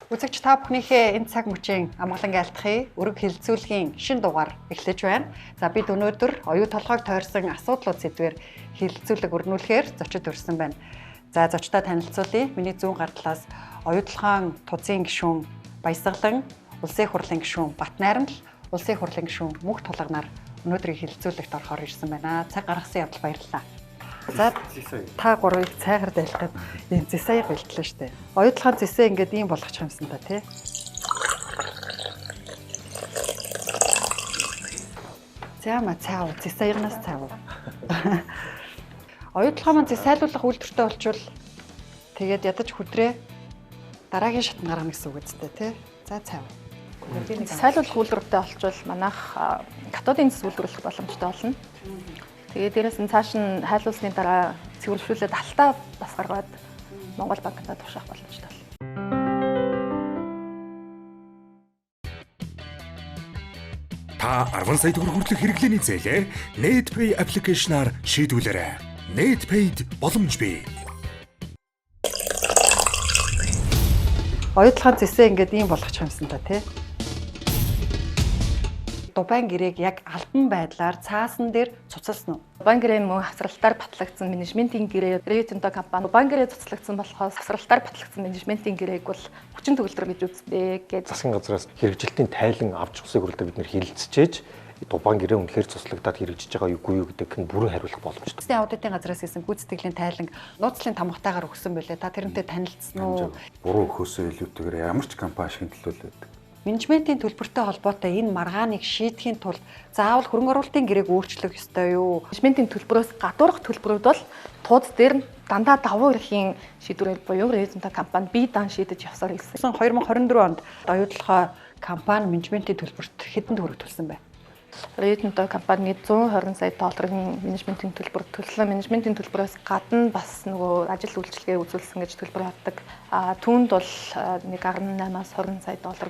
Үзэгч та бүхнийхээ энэ цаг мөчийн амгалан айлтгахыг өрг хилцүүлгийн шин дугаар эхлэж байна. За бид өнөөдөр оюу толгойг тойрсон асуудлууд сэдвээр хилцүүлэг өрнүүлэхээр зочид өрсөн байна. За зочдоо танилцуулъя. Миний зүүн гар талаас оюу толгойн тузын гишүүн Баясгалан, Улсын хурлын гишүүн Батнайрамл, Улсын хурлын гишүүн Мөнх Тулганаар өнөөдрийн хилцүүлэгт орохоор ирсэн байна. Цаг гаргасан явдал баярлалаа. За та гурвыг цайгаар дайлах гээд ийм зэс аяга бэлтлээ штэ. Оюутлахын зэсээ ингээд ийм болгочих юмсан та тий. За ма цаав зэс аягнаас цаав. Оюутлахын маань зэс сайлуулах үйлдвэртэй болчвол тэгээд ядаж хүдрээ дараагийн шатнд гаргана гэсэн үг үстэй тий. За цаав. Сайлуулах үйлдвэртэй болчвол манайх катодын зэс үйлдвэрлэх боломжтой болно. Тэгээд дээрэс нь цааш нь хайлуулсны дараа цэвэрлжүүлээд алтаа бас гаргаад Монгол банкнд тушаах боломжтой болно. Та 10 сая төгрөг хүртэлх хэрэглээний зээлээ NetPay аппликейшнаар шийдвүлээрэй. NetPay-д боломж бий. Оюутлахын зэсээ ингээд ийм болгочих юмсан та тий. Дубайн гэрээг яг албан байдлаар цаасан дээр цуцалсан уу? Дубайн гэрээ мөн хавсралтаар батлагдсан менежментийн гэрээ Rio Tinto компани Дубайн гэрээ цуцлагдсан болохоос хавсралтаар батлагдсан менежментийн гэрээг бол хүчин төгөлдөр гэж үздэг гэж. Засгийн газраас хэрэгжилтийн тайлан авч усыг хүрэлтээ бид нэр хилэлцчихээж Дубайн гэрээ үнэхээр цуцлагдаад хэрэгжиж байгаа юугүй юу гэдэг нь бүрэн хариулах боломжтой. Засгийн аудитын газраас хийсэн гүйцэтгэлийн тайлан нууцлын тамгатайгаар өгсөн байлээ. Та тэрнтэй танилцсан уу? Буруу өгөхөөсөө илүүтэйгээр ямар ч компани ашигын төлөө л байдаг. Менежментийн төлбөртэй холбоотой энэ маргааныг шийдэхийн тулд заавал хөрөнгө оруулалтын гэрээг өөрчлөх ёстой юу? Менежментийн төлбөрөөс гадуурх төлбөрүүд бол тууз дээр нь дандаа давуу эрхийн шийдвэрээр буюу Rio Tinto компани бие даан шийдэж явсаар ирсэн. 2024 онд оюутлогоо компани менежментийн төлбөрт хэдэн төгрөг төлсөн бэ? Rio Tinto компани 120 сая долларын менежментийн төлбөр төлсөн. Менежментийн төлбөрөөс гадна бас нөгөө ажил үйлчилгээ үзүүлсэн гэж төлбөр авдаг. А түүнд бол нэг 18-аас 20 сая доллар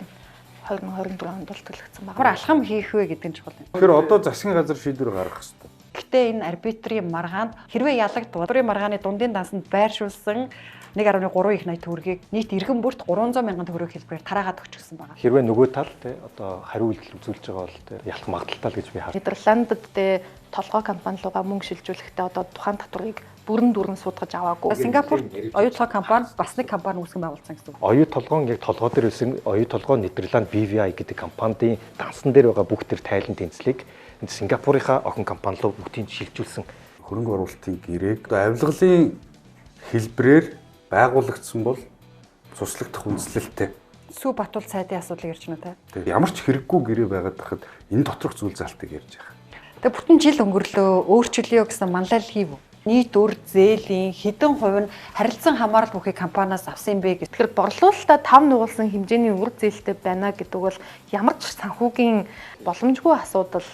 2024 онд бол төлөгдсөн байна. Ямар алхам хийх вэ гэдэг нь чухал юм. Тэгэхээр одоо засгийн газар шийдвэр гаргах хэрэгтэй. Гэхдээ энэ арбитрийн маргаанд хэрвээ ялагдвал арбитрийн маргааны дундын дансанд байршуулсан 1.3 их 80 төгрөгийг нийт иргэн бүрт 300 мянган төгрөг хэлбэрээр тараагаад өгчихсөн байна. Хэрвээ нөгөө тал те одоо хариу үйлдэл үзүүлж байгаа бол те ялах магадлалтай л гэж би харна. Нидерландд те толгой компани руугаа мөнгө шилжүүлэхдээ одоо тухайн татварыг бүрэн дүүрэн суудгаж аваагүй. Сингапурт оюутлогоо компани бас нэг компани үүсгэн байгуулсан гэсэн үг. Оюу толгоон яг толгой дээр байсан оюу толгой Нидерланд BVI гэдэг компанийн дансан дээр байгаа бүх тэр тайлан тэнцлийг Сингапурынхаа охин компани руу бүгдийг шилжүүлсэн. Хөрөнгө оруулалтын гэрээг одоо авилгалын хэлбэрээр байгуулагдсан бол цуслагдах үндслэлтэй. Сүү Батул сайдын асуудлыг ярьж байна те. Тэгээ ямар ч хэрэггүй гэрээ байгаад тахад энэ доторх зүйл залтыг ярьж байгаа. Тэгээ бүтэн жил өнгөрлөө өөрчлөё гэсэн манлайл хийв. Нийт өр зээлийн хэдэн хувь нь харилцан хамаарал бүхий компаниас авсан юм бэ гэж. Тэгэхээр борлуулалтаа 5 нугуулсан хэмжээний үр зээлтэй байна гэдэг бол ямар ч санхүүгийн боломжгүй асуудал.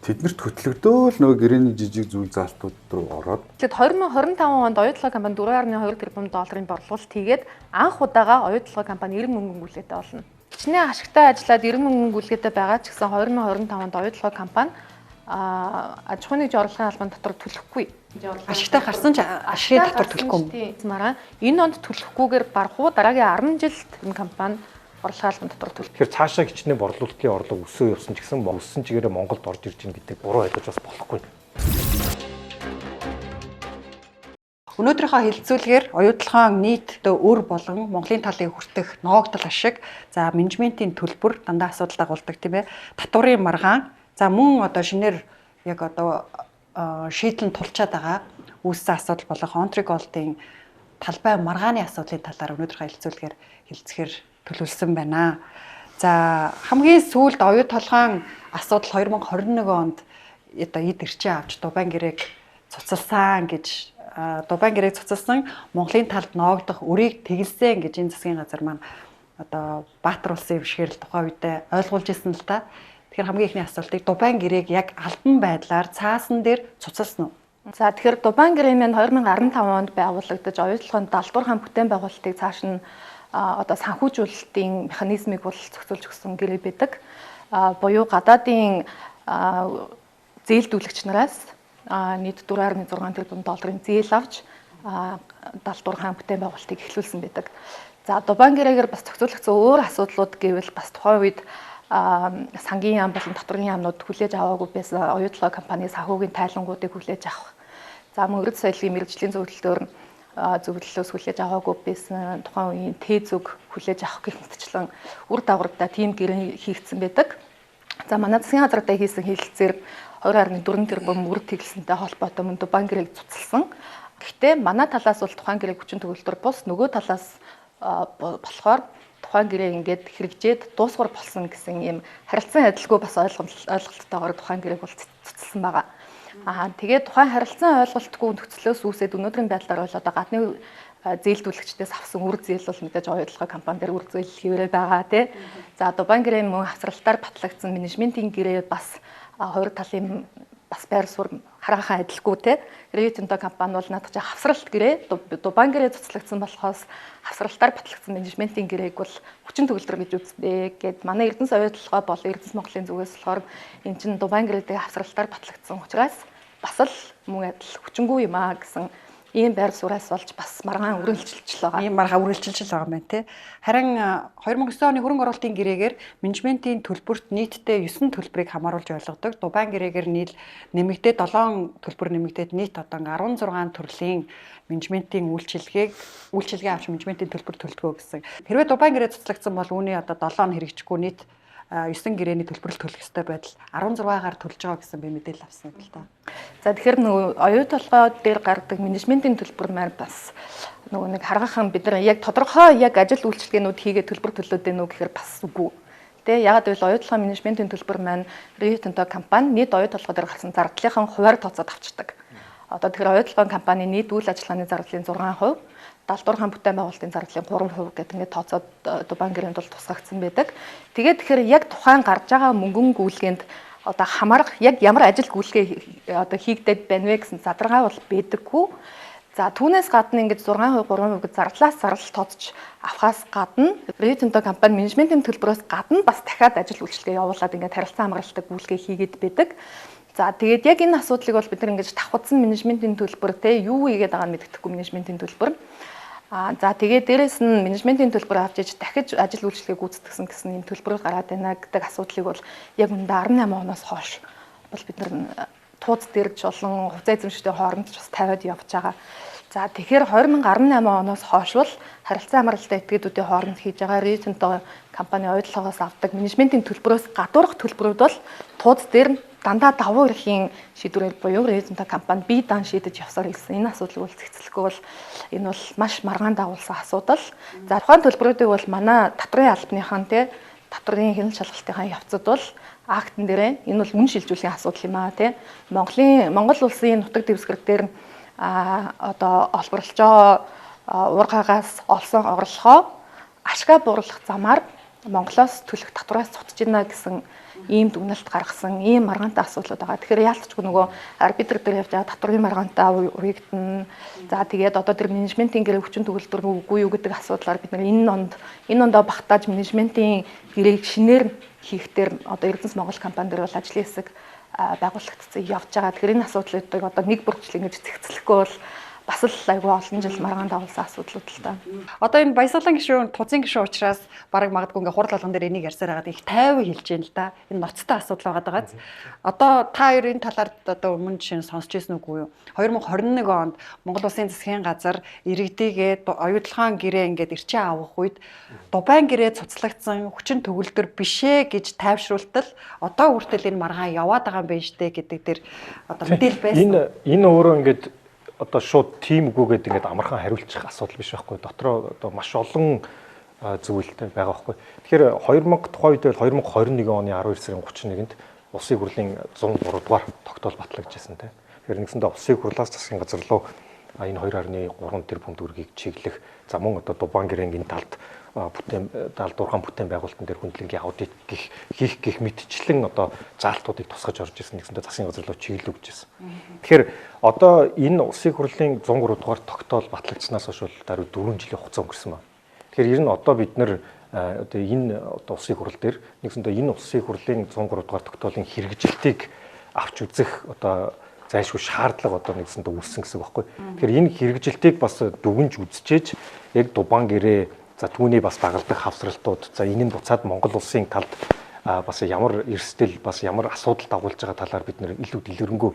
Тэднэрт хөтлөгдөөл нөгөө гэрээний жижиг зүйл залтууд руу ороод. Тэгэхээр 2025 онд оюутлогоо компани 4.2 тэрбум долларын борлуулалт хийгээд анх удаага оюутлогоо компани 90 мөнгөн гүйлгээтэй болно. Хичнээн ашигтай ажиллаад 90 мөнгөн гүйлгээтэй байгаа ч гэсэн 2025 онд оюутлогоо компани аж ахуйн нэгж орлогын албан дотор төлөхгүй. Ашигтай гарсан ч ашигын дотор төлөхгүй юм. Мараа энэ онд төлөхгүйгээр бархуу дараагийн 10 жилд энэ компани орлогын албан дотор төлөх. Тэгэхээр цаашаа хичнээн борлуулалтын орлого өсөө явсан ч гэсэн өссөн чигээрээ Монголд орж ирж байна гэдэг буруу ойлгож бас болохгүй. Өнөөдрийнхөө хилцүүлгээр оюутлогоон нийт өр болон Монголын талын хүртэх ноогдол ашиг, за менежментийн төлбөр дандаа асуудал дагуулдаг тийм ээ. Татварын маргаан, за мөн одоо шинээр яг одоо шийдэл нь тулчаад байгаа үүссэн асуудал болох Онтри Голдын талбай маргааны асуудлын талаар өнөөдрийнхөө хилцүүлгээр хилцэхээр төлөвлөсөн байна. За хамгийн сүүлд оюу толгойн асуудал 2021 онд одоо эд эрчээ авч Дубайн гэрээг цуцалсан гэж Дубайн гэрээг цуцалсан Монголын талд ноогдох өрийг тэгэлсэн гэж энэ засгийн газар маань одоо Баатар улсын ившгээр л тухайн үедээ ойлгуулж ирсэн л та. Тэгэхээр хамгийн эхний асуултыг Дубайн гэрээг яг албан байдлаар цаасан дээр цуцалсан уу? За тэгэхээр Дубайн гэрээ маань 2015 онд байгуулагдаж оюутлогын 70 хаан бүтээн байгуулалтыг цааш нь одоо санхүүжүүлэлтийн механизмыг бол зохицуулж өгсөн гэрээ байдаг. Буюу гадаадын зээлдүүлэгч нараас нийт 4.6 тэрбум долларын зээл авч 74 хаан бүтээн байгуулалтыг эхлүүлсэн байдаг. За Дубайн гэрээгээр бас зохицуулагдсан өөр асуудлууд гэвэл бас тухайн үед сангийн яам болон татварын яамнууд хүлээж аваагүй байсан оюу толгой компани санхүүгийн тайлангуудыг хүлээж авах. За мөн өрөд соёлын мэргэжлийн зөвлөлтөөр зөвлөлөөс хүлээж аваагүй байсан тухайн үеийн Т зүг хүлээж авах гэх мэтчлэн үр дагавартай тийм гэрээ хийгдсэн байдаг. За манай засгийн газартай хийсэн хэлэлцээр 2.4 тэрбум үр тэглэсэнтэй холбоотой мөн Дубайн гэрээг цуцалсан. Гэхдээ манай талаас бол тухайн гэрээг хүчин төгөлдөр бус нөгөө талаас болохоор тухайн гэрээ ингээд хэрэгжээд дуусгар болсон гэсэн ийм харилцан адилгүй бас ойлголттойгоор тухайн гэрээг бол цуцалсан байгаа. Аа тэгээд тухайн харилцан ойлголтгүй нөхцлөөс үүсээд өнөөдрийн байдлаар бол одоо гадны зээлдүүлэгчдээс авсан үр зээл бол мэдээж оюу толгой компани дээр үр зээл хэвээрээ байгаа тий. За Дубайн гэрээ мөн хавсралтаар батлагдсан менежментийн гэрээ бас хоёр талын бас байр суурь хараахан адилгүй те. Rio Tinto компани бол наадах чи хавсралт гэрээ Дубайн гэрээ цуцлагдсан болохоос хавсралтаар батлагдсан менежментийн гэрээг бол хүчин төгөлдөр гэж үздэг гэд манай Эрдэнэс оюу толгой бол Эрдэнэс Монголын зүгээс болохоор эн чин Дубайн гэрээтэй хавсралтаар батлагдсан учраас бас л мөн адил хүчингүй юм аа гэсэн ийм байр суураас болж бас маргаан үргэлжилж байгаа. Ийм маргаан үргэлжилж байгаа юм байна те. Харин 2009 оны хөрөнгө оруулалтын гэрээгээр менежментийн төлбөрт нийтдээ 9 төлбөрийг хамааруулж ойлгодог. Дубайн гэрээгээр нийл нэмэгдээд 7 төлбөр нэмэгдээд нийт одоо 16 төрлийн менежментийн үйлчилгээг авч менежментийн төлбөр төлдгөө гэсэн. Хэрвээ Дубайн гэрээ цуцлагдсан бол үүний одоо 7 нь хэрэгжихгүй нийт 9 гэрээний төлбөрл төлөх ёстой байдал 16-гаар төлж байгаа гэсэн би мэдээлэл авсан юм л та. За тэгэхээр нөгөө оюу толгой дээр гардаг менежментийн төлбөр маань бас нөгөө нэг харгахan бид нар яг тодорхой яг ажил үйлчилгээнүүд хийгээ төлбөр төлөөд байна уу гэхээр бас үгүй. Тэ ягаад гэвэл оюу толгой менежментийн төлбөр маань Rio Tinto компани нийт оюу толгой дээр гарсан зардлынхан хувиар тооцоод авчдаг. Одоо тэгэхээр оюу толгойн компани нийт үйл ажиллагааны зардлын 6%, 74 бүтээн байгуулалтын зардлын 3% гэдэг ингээд тооцоод Дубайн гэрээнд бол тусгагдсан байдаг. Тэгээд тэгэхээр яг тухайн гарч байгаа мөнгөн гүйлгээнд одоо хамаарах яг ямар ажил гүйлгээ одоо хийгдээд байна вэ гэсэн задаргаа бол байдаггүй. За түүнээс гадна ингэж 6%, 3% гэж зардлаас зардал тооцож авахаас гадна Rio Tinto компани менежментийн төлбөрөөс гадна бас дахиад ажил үйлчилгээ явуулаад ингээд харилцан хамгаалалттай гүйлгээ хийгээд байдаг. За тэгээд яг энэ асуудлыг бол бид нар ингэж давхцсан менежментийн төлбөр те юу хийгээд байгааг нь мэддэхгүй менежментийн төлбөр. За тэгээд дээрэс нь менежментийн төлбөр авч иж дахиж ажил үйлчилгээг гүйцэтгэсэн гэсэн юм төлбөр гараад байна гэдэг асуудлыг бол яг үүндээ 18 оноос хойш бол бид нар тууз дэрж олон хувьцаа эзэмшигчдийн хооронд ч бас тавиад явж байгаа. За тэгэхээр 2018 оноос хойш бол харилцан хамааралтай этгээдүүдийн хооронд хийж байгаа Rio Tinto компани оюутлогоос авдаг менежментийн төлбөрөөс гадуурх төлбөрүүд бол тууз дээр дандаа давуу эрхийн шийдвэрээр буюу Rio Tinto компани бие даан шийдэж явсаар ирсэн. Энэ асуудлыг бол зэгцлэхгүй бол энэ бол маш маргаан дагуулсан асуудал. За тухайн төлбөрүүдийг бол манай татварын албаныхан те татварын хяналт шалгалтынхаа явцад бол актн дээрээ энэ бол үн шилжүүлэхийн асуудал юм аа те. Монгол улсын нутаг дэвсгэр дээр одоо олборлож байгаа уургаагаас олсон орлогоо ашгаа бууруулах замаар Монголоос төлөх татвараас цутж байна гэсэн ийм дүгнэлт гаргасан ийм маргаантай асуудлууд байгаа. Тэгэхээр яалтчгүй нөгөө арбитр дээр явж байгаа татварын маргаантай уягдана. За тэгээд одоо тэр менежментийн гэрээ хүчин төгөлдөр үгүй юу гэдэг асуудлаар бид нар энэ ондоо багтааж менежментийн гэрээг шинээр хийхдээ одоо Эрдэнэс Монгол компани дээр бол ажлын хэсэг байгуулагдсан явж байгаа. Тэгэхээр энэ асуудлуудыг одоо нэг бүрчлэн ингэж зэгцлэхгүй бол бас л айгүй олон жил маргаан дагуулсан асуудлууд л та. Одоо энэ Баясгалан гишүүн, Тузын гишүүн учраас бараг магадгүй ингээ хурал болгон дээр энийг ярьсаар байгаад их тайван хэлж байна л да. Энэ ноцтой асуудал байгаа даа. Одоо та хоёрын талаар одоо өмнө жишээ нь сонсч ирсэн үгүй юу? 2021 онд Монгол Улсын засгийн газар иргэдийгээ оюутлогын гэрээ ингээд ирчээ авах үед Дубайн гэрээ цуцлагдсан хүчин төгөлдөр бишээ гэж тайвшруултал одоо хүртэл энэ маргаан яваад байгаа юм байна штэ гэдэг дээр одоо мэдээлэл байсан. Энэ өөрөө ингээд одоо шууд тийм үгүйгээд ингээд амархан хариулчих асуудал биш байхгүй. Дотроо одоо маш олон зүйлтэй байгаа байхгүй. Тэгэхээр 2000 тухайн үед бол 2021 оны 12 сарын 31-нд Улсын хурлын 103 дугаар тогтоол батлагдчихсан тийм. Тэгэхээр нэгсэндээ Улсын хурлаас засгийн газар руу энэ 2.3 тэрбум төгрөгийг чиглэх, за мөн одоо Дубайн гэрээн энэ талд бүтээн 74 бүтээн байгуулалтын дээр хүндлэнгийн аудит гих хийх гих мэтчлэн одоо заалтуудыг тусгаж орж ирсэн. Нэгсэндээ засгийн газар руу чиглэл өгч ирсэн. Тэгэхээр одоо энэ Улсын хурлын 103 дугаар тогтоол батлагдсанаас хойш бол даруй 4 жилийн хугацаа өнгөрсөн байна. Тэгэхээр ер нь одоо бид нэр одоо энэ одоо Улсын хурал дээр нэгсэндээ энэ Улсын хурлын 103 дугаар тогтоолын хэрэгжилтийг авч үзэх одоо зайлшгүй шаардлага одоо нэгсэндээ үүссэн гэсэн үг байхгүй. Тэгэхээр энэ хэрэгжилтийг бас дүгнж үзчихэж яг Дубайн гэрээ, за түүний бас дагалдах хавсралтууд, за энэ нь буцаад Монгол улсын талд бас ямар эрсдэл, бас ямар асуудал дагуулж байгаа талаар бид нэр илүү дэлгэрэнгүй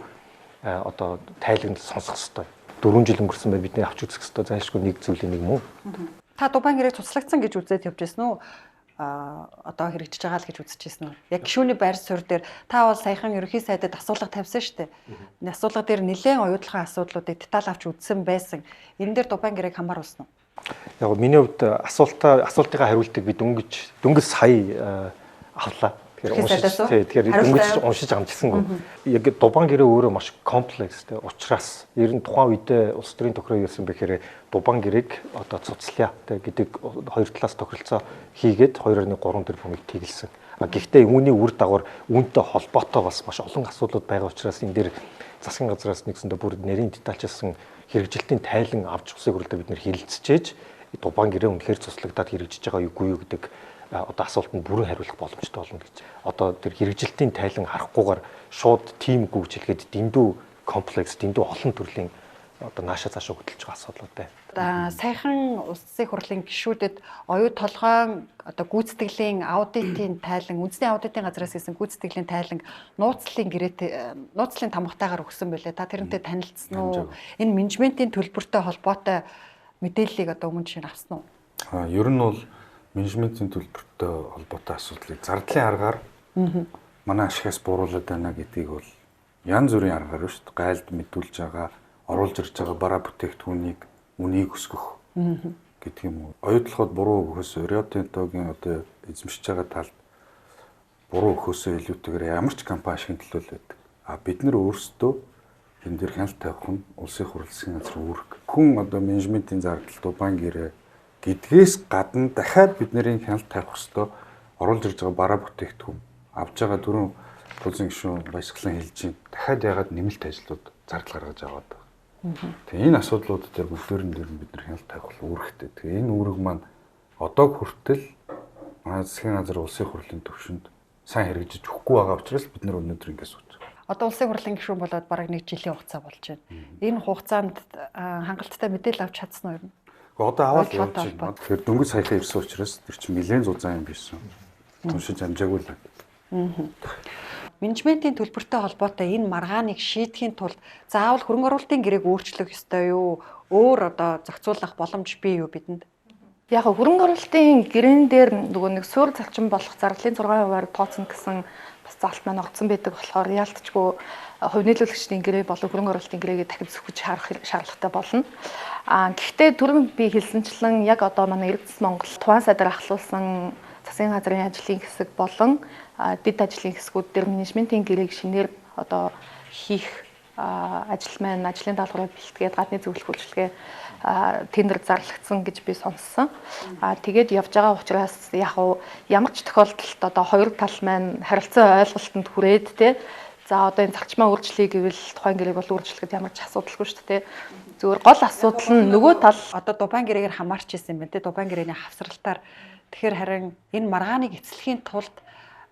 одоо тайлгнал сонсох ёстой. 4 жил өнгөрсөн бай, бидний авч үзэх ёстой зайлшгүй нэг зүйлийн нэг мөн. Та Дубайн гэрээг цуцлагдсан гэж үзээд явж байсан уу? Одоо хэрэгжиж байгаа л гэж үзэж байсан үү? Яг гишүүний байр суурь дээр та бол саяхан ерөнхий сайдад асуулга тавьсан шүү дээ. Энэ асуулга дээр нэлээд оюутлахын асуудлуудыг деталь авч үзсэн байсан. Энэ дээр Дубайн гэрээг хамааруулсан уу? Яг миний хувьд асуултынхаа хариултыг би дөнгөж сая авлаа. Тэгэхээр уншиж тэгэхээр дөнгөж уншиж амжсангүй. Яг Дубайн гэрээ өөрөө маш комплекс те учраас ер нь тухайн үедээ улс төрийн тохироо юу юм бэ гэхээр Дубайн гэрээг одоо цуцлая те гэдэг хоёр талаас тохиролцоо хийгээд 2.3 тэрбумыг тэгэлсэн. Гэхдээ үүний үр дагавар үүнтэй холбоотой бас маш олон асуудлууд байгаа учраас энэ дээр засгийн газраас нэгсэндээ бүр нарийн детальчилсан хэрэгжилтийн тайлан авч улсын хурлаар бид нэр хэлэлцчихэж Дубайн гэрээ үнэхээр цуцлагдаад хэрэгжиж байгаа юугүй юу гэдэг одоо асуултанд бүрэн хариулах боломжтой болно гэж. Одоо тэр хэрэгжилтийн тайлан харахгүйгээр шууд тиймгүй гэж хэлгээд дэндүү комплекс, дэндүү олон төрлийн одоо нааша цаашаа хөдөлж байгаа асуудлууд байна. Саяхан улсын хурлын гишүүдэд оюу толгойн одоо гүйцэтгэлийн аудитын тайлан, үндэсний аудитын газраас хийсэн гүйцэтгэлийн тайлан нууцлалын гэрээтэй, нууцлалын тамгатайгаар өгсөн байлээ. Та тэрнтэй танилцсан уу? Энэ менежментийн төлбөртэй холбоотой мэдээллийг одоо өмнө жишээ нь авсан уу? Ер нь бол менежментийн төлбөртэй холбоотой асуудлыг зардлын аргаар манай ашигаас бууруулад байна гэдгийг бол янз бүрийн аргаар шүү дээ. Гайлд мэдүүлж байгаа, оруулж ирж байгаа бараа бүтээгдэхүүнийг үнийг өсгөх гэдэг юм уу. Оюутлахад буруу өгөхөөс Rio Tinto-гийн одоо эзэмшиж байгаа талд буруу өгөхөөсөө илүүтэйгээр ямар ч компани ашигын төлөө л байдаг. А бид нар өөрсдөө энэ дэр хяналт тавих нь улсын хурал засгийн газрын үүрэг. Хүн одоо менежментийн зардал, Дубайн гэрээ гэдгээс гадна дахиад бидний хяналт тавих ёстой оруулж ирж байгаа бараа бүтээгдэхүүн авж байгаа дөрвөн пулзын гишүүн баясгалан хэлж байна. Дахиад ягаад нэмэлт ажлууд зардал гаргаж аваад байгаа. Тэгээ энэ асуудлууд дээр бүгдээрэн дээр нь бид нар хяналт тавих үүрэгтэй. Тэгээ энэ үүрэг маань одоо хүртэл манай засгийн газар улсын хурлын төвшөнд сайн хэрэгжиж өгөхгүй байгаа учраас бид нар өнөөдөр ингэ сууж байгаа. Одоо улсын хурлын гишүүн болоод бараг нэг жилийн хугацаа болж байна. Энэ хугацаанд хангалттай мэдээлэл авч чадсан уу юм? Одоо аваад явж байна. Тэгэхээр дөнгөж саяхан ирсэн учраас тэр чинь нэлээд зузаан юм бисэн. Уншиж амжаагүй л байна. Менежментийн төлбөртэй холбоотой энэ маргааныг шийдэхийн тулд заавал хөрөнгө оруулалтын гэрээг өөрчлөх ёстой юу? Өөр одоо зохицуулах боломж бий юу бидэнд? Яг хөрөнгө оруулалтын гэрээн дээр нөгөө нэг суурь зарчим болох зардлын 6%-аар тооцно гэсэн бас заалт маань огцсон байдаг болохоор яалтчгүй хувь нийлүүлэгчдийн гэрээ болон хөрөнгө оруулалтын гэрээгээ дахин зөвхөж харах шаардлагатай болно. Гэхдээ түрүүн би хэлсэнчлэн яг одоо манай Эрдэс Монгол тухайн сайдаар ахлуулсан засгийн газрын ажлын хэсэг болон дэд ажлын хэсгүүд дээр менежментийн гэрээг шинээр одоо хийх ажил маань ажлын даалгаврыг бэлтгээд гадны зөвлөх үйлчилгээ тендер зарлагдсан гэж би сонссон. Тэгээд явж байгаа учраас яг ямар ч тохиолдолд одоо хоёр тал маань харилцан ойлголтод хүрээд те за одоо энэ зарчмаа өөрчлөе гэвэл тухайн гэрээг бол өөрчлөхөд ямар ч асуудалгүй шүү дээ. Зүгээр гол асуудал нь нөгөө тал одоо Дубайн гэрээгээр хамаарч ирсэн юм байна те Дубайн гэрээний хавсралтаар. Тэгэхээр харин энэ маргааныг эцэслэхийн тулд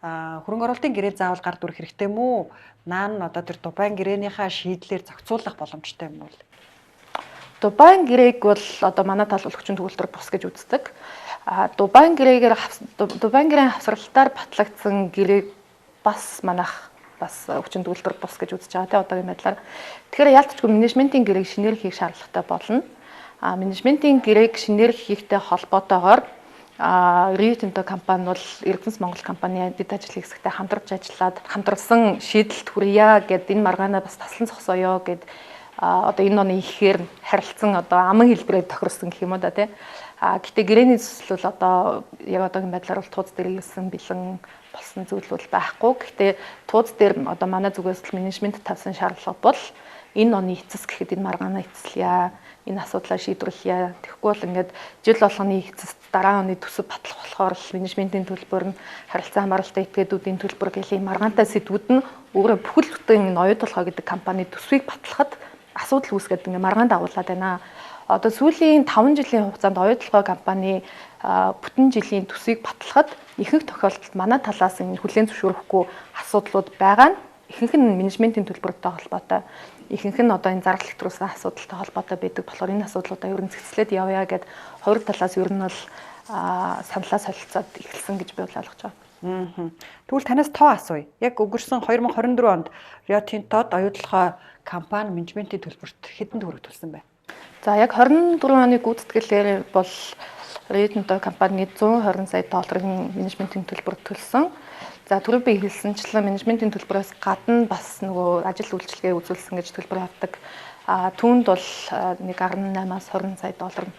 хөрөнгө оруулалтын гэрээ заавал гар дүрх хэрэгтэй мүү? Наан нь одоо тэр Дубайн гэрээнийхаа шийдлээр зохицуулах боломжтой юм уу? Дубайн гэрээг бол одоо манай тал бол хүчин төгөлдөр бус гэж үздэг. Дубайн гэрээгээр Дубайн гэрээн хавсралтаар батлагдсан гэрээг бас манайх бас хүчин төгөлдөр бус гэж үзэж байгаа те одоогийн байдлаар. Тэгэхээр яалтчгүй менежментийн гэрээг шинээр хийх шаардлагатай болно. Менежментийн гэрээг шинээр хийхтэй холбоотойгоор Rio Tinto компани бол Эрдэс Монгол компани дэд ажлын хэсэгтээ хамтарч ажиллаад хамтарсан шийдэлд хүрье гэд энэ маргаанаа бас таслан зогсооё гэд одоо энэ оны ихээр харилцан одоо аман хэлбэрээр тохирсон гэх юм уу да тий. Гэтэ гэрээний төсөл бол одоо яг одоогийн байдлаар бол тууз дээр ирсэн бэлэн болсон зүйл бол байхгүй. Гэтэ тууз дээр одоо манай зүгээс л менежмент тавьсан шаардлага бол энэ оны эцэс гэхэд энэ маргаанаа эцэслэе, энэ асуудлаа шийдвэрлэе. Тэгэхгүй бол ингээд жил болгоны эцэст дараа оны төсөв батлах болохоор менежментийн төлбөр нь харилцан хамааралтай этгээдүүдийн төлбөр гэх юм маргаантай сэдвүүд нь өөрөө бүхэл бүтэн энэ оюу толгой гэдэг компани төсвийг батлахад асуудал үүсгээд ингээд маргаан дагуулад байна. Одоо сүүлийн 5 жилийн хугацаанд оюу толгой компани бүтэн жилийн төсвийг батлахад ихэнх тохиолдолд манай талаас энэ хүлээн зөвшөөрөхгүй асуудлууд байгаа нь Ихэнх нь менежментийн төлбөртэй холбоотой, ихэнх нь одоо энэ зардал хэтрүүлсэн асуудалтай холбоотой байдаг болохоор энэ асуудлуудаа ер нь зэгцлээд явъя гэд хоёр талаас ер нь бол саналаа солилцоод эхэлсэн гэж би бол ойлгож байгаа. Тэгвэл танаас тоо асууя. Яг өнгөрсөн 2024 онд Rio Tinto-д оюутлогоо компани менежментийн төлбөрт хэдэн төгрөг төлсөн бэ? За яг 24 оны гүйцэтгэлээр бол Rio Tinto компани 120 сая долларын менежментийн төлбөр төлсөн. За түрүү би хэлсэнчлэн менежментийн төлбөрөөс гадна бас нөгөө ажил үйлчилгээ үзүүлсэн гэж төлбөр авдаг. Түүнд бол нэг 18-аас 20 сая доллар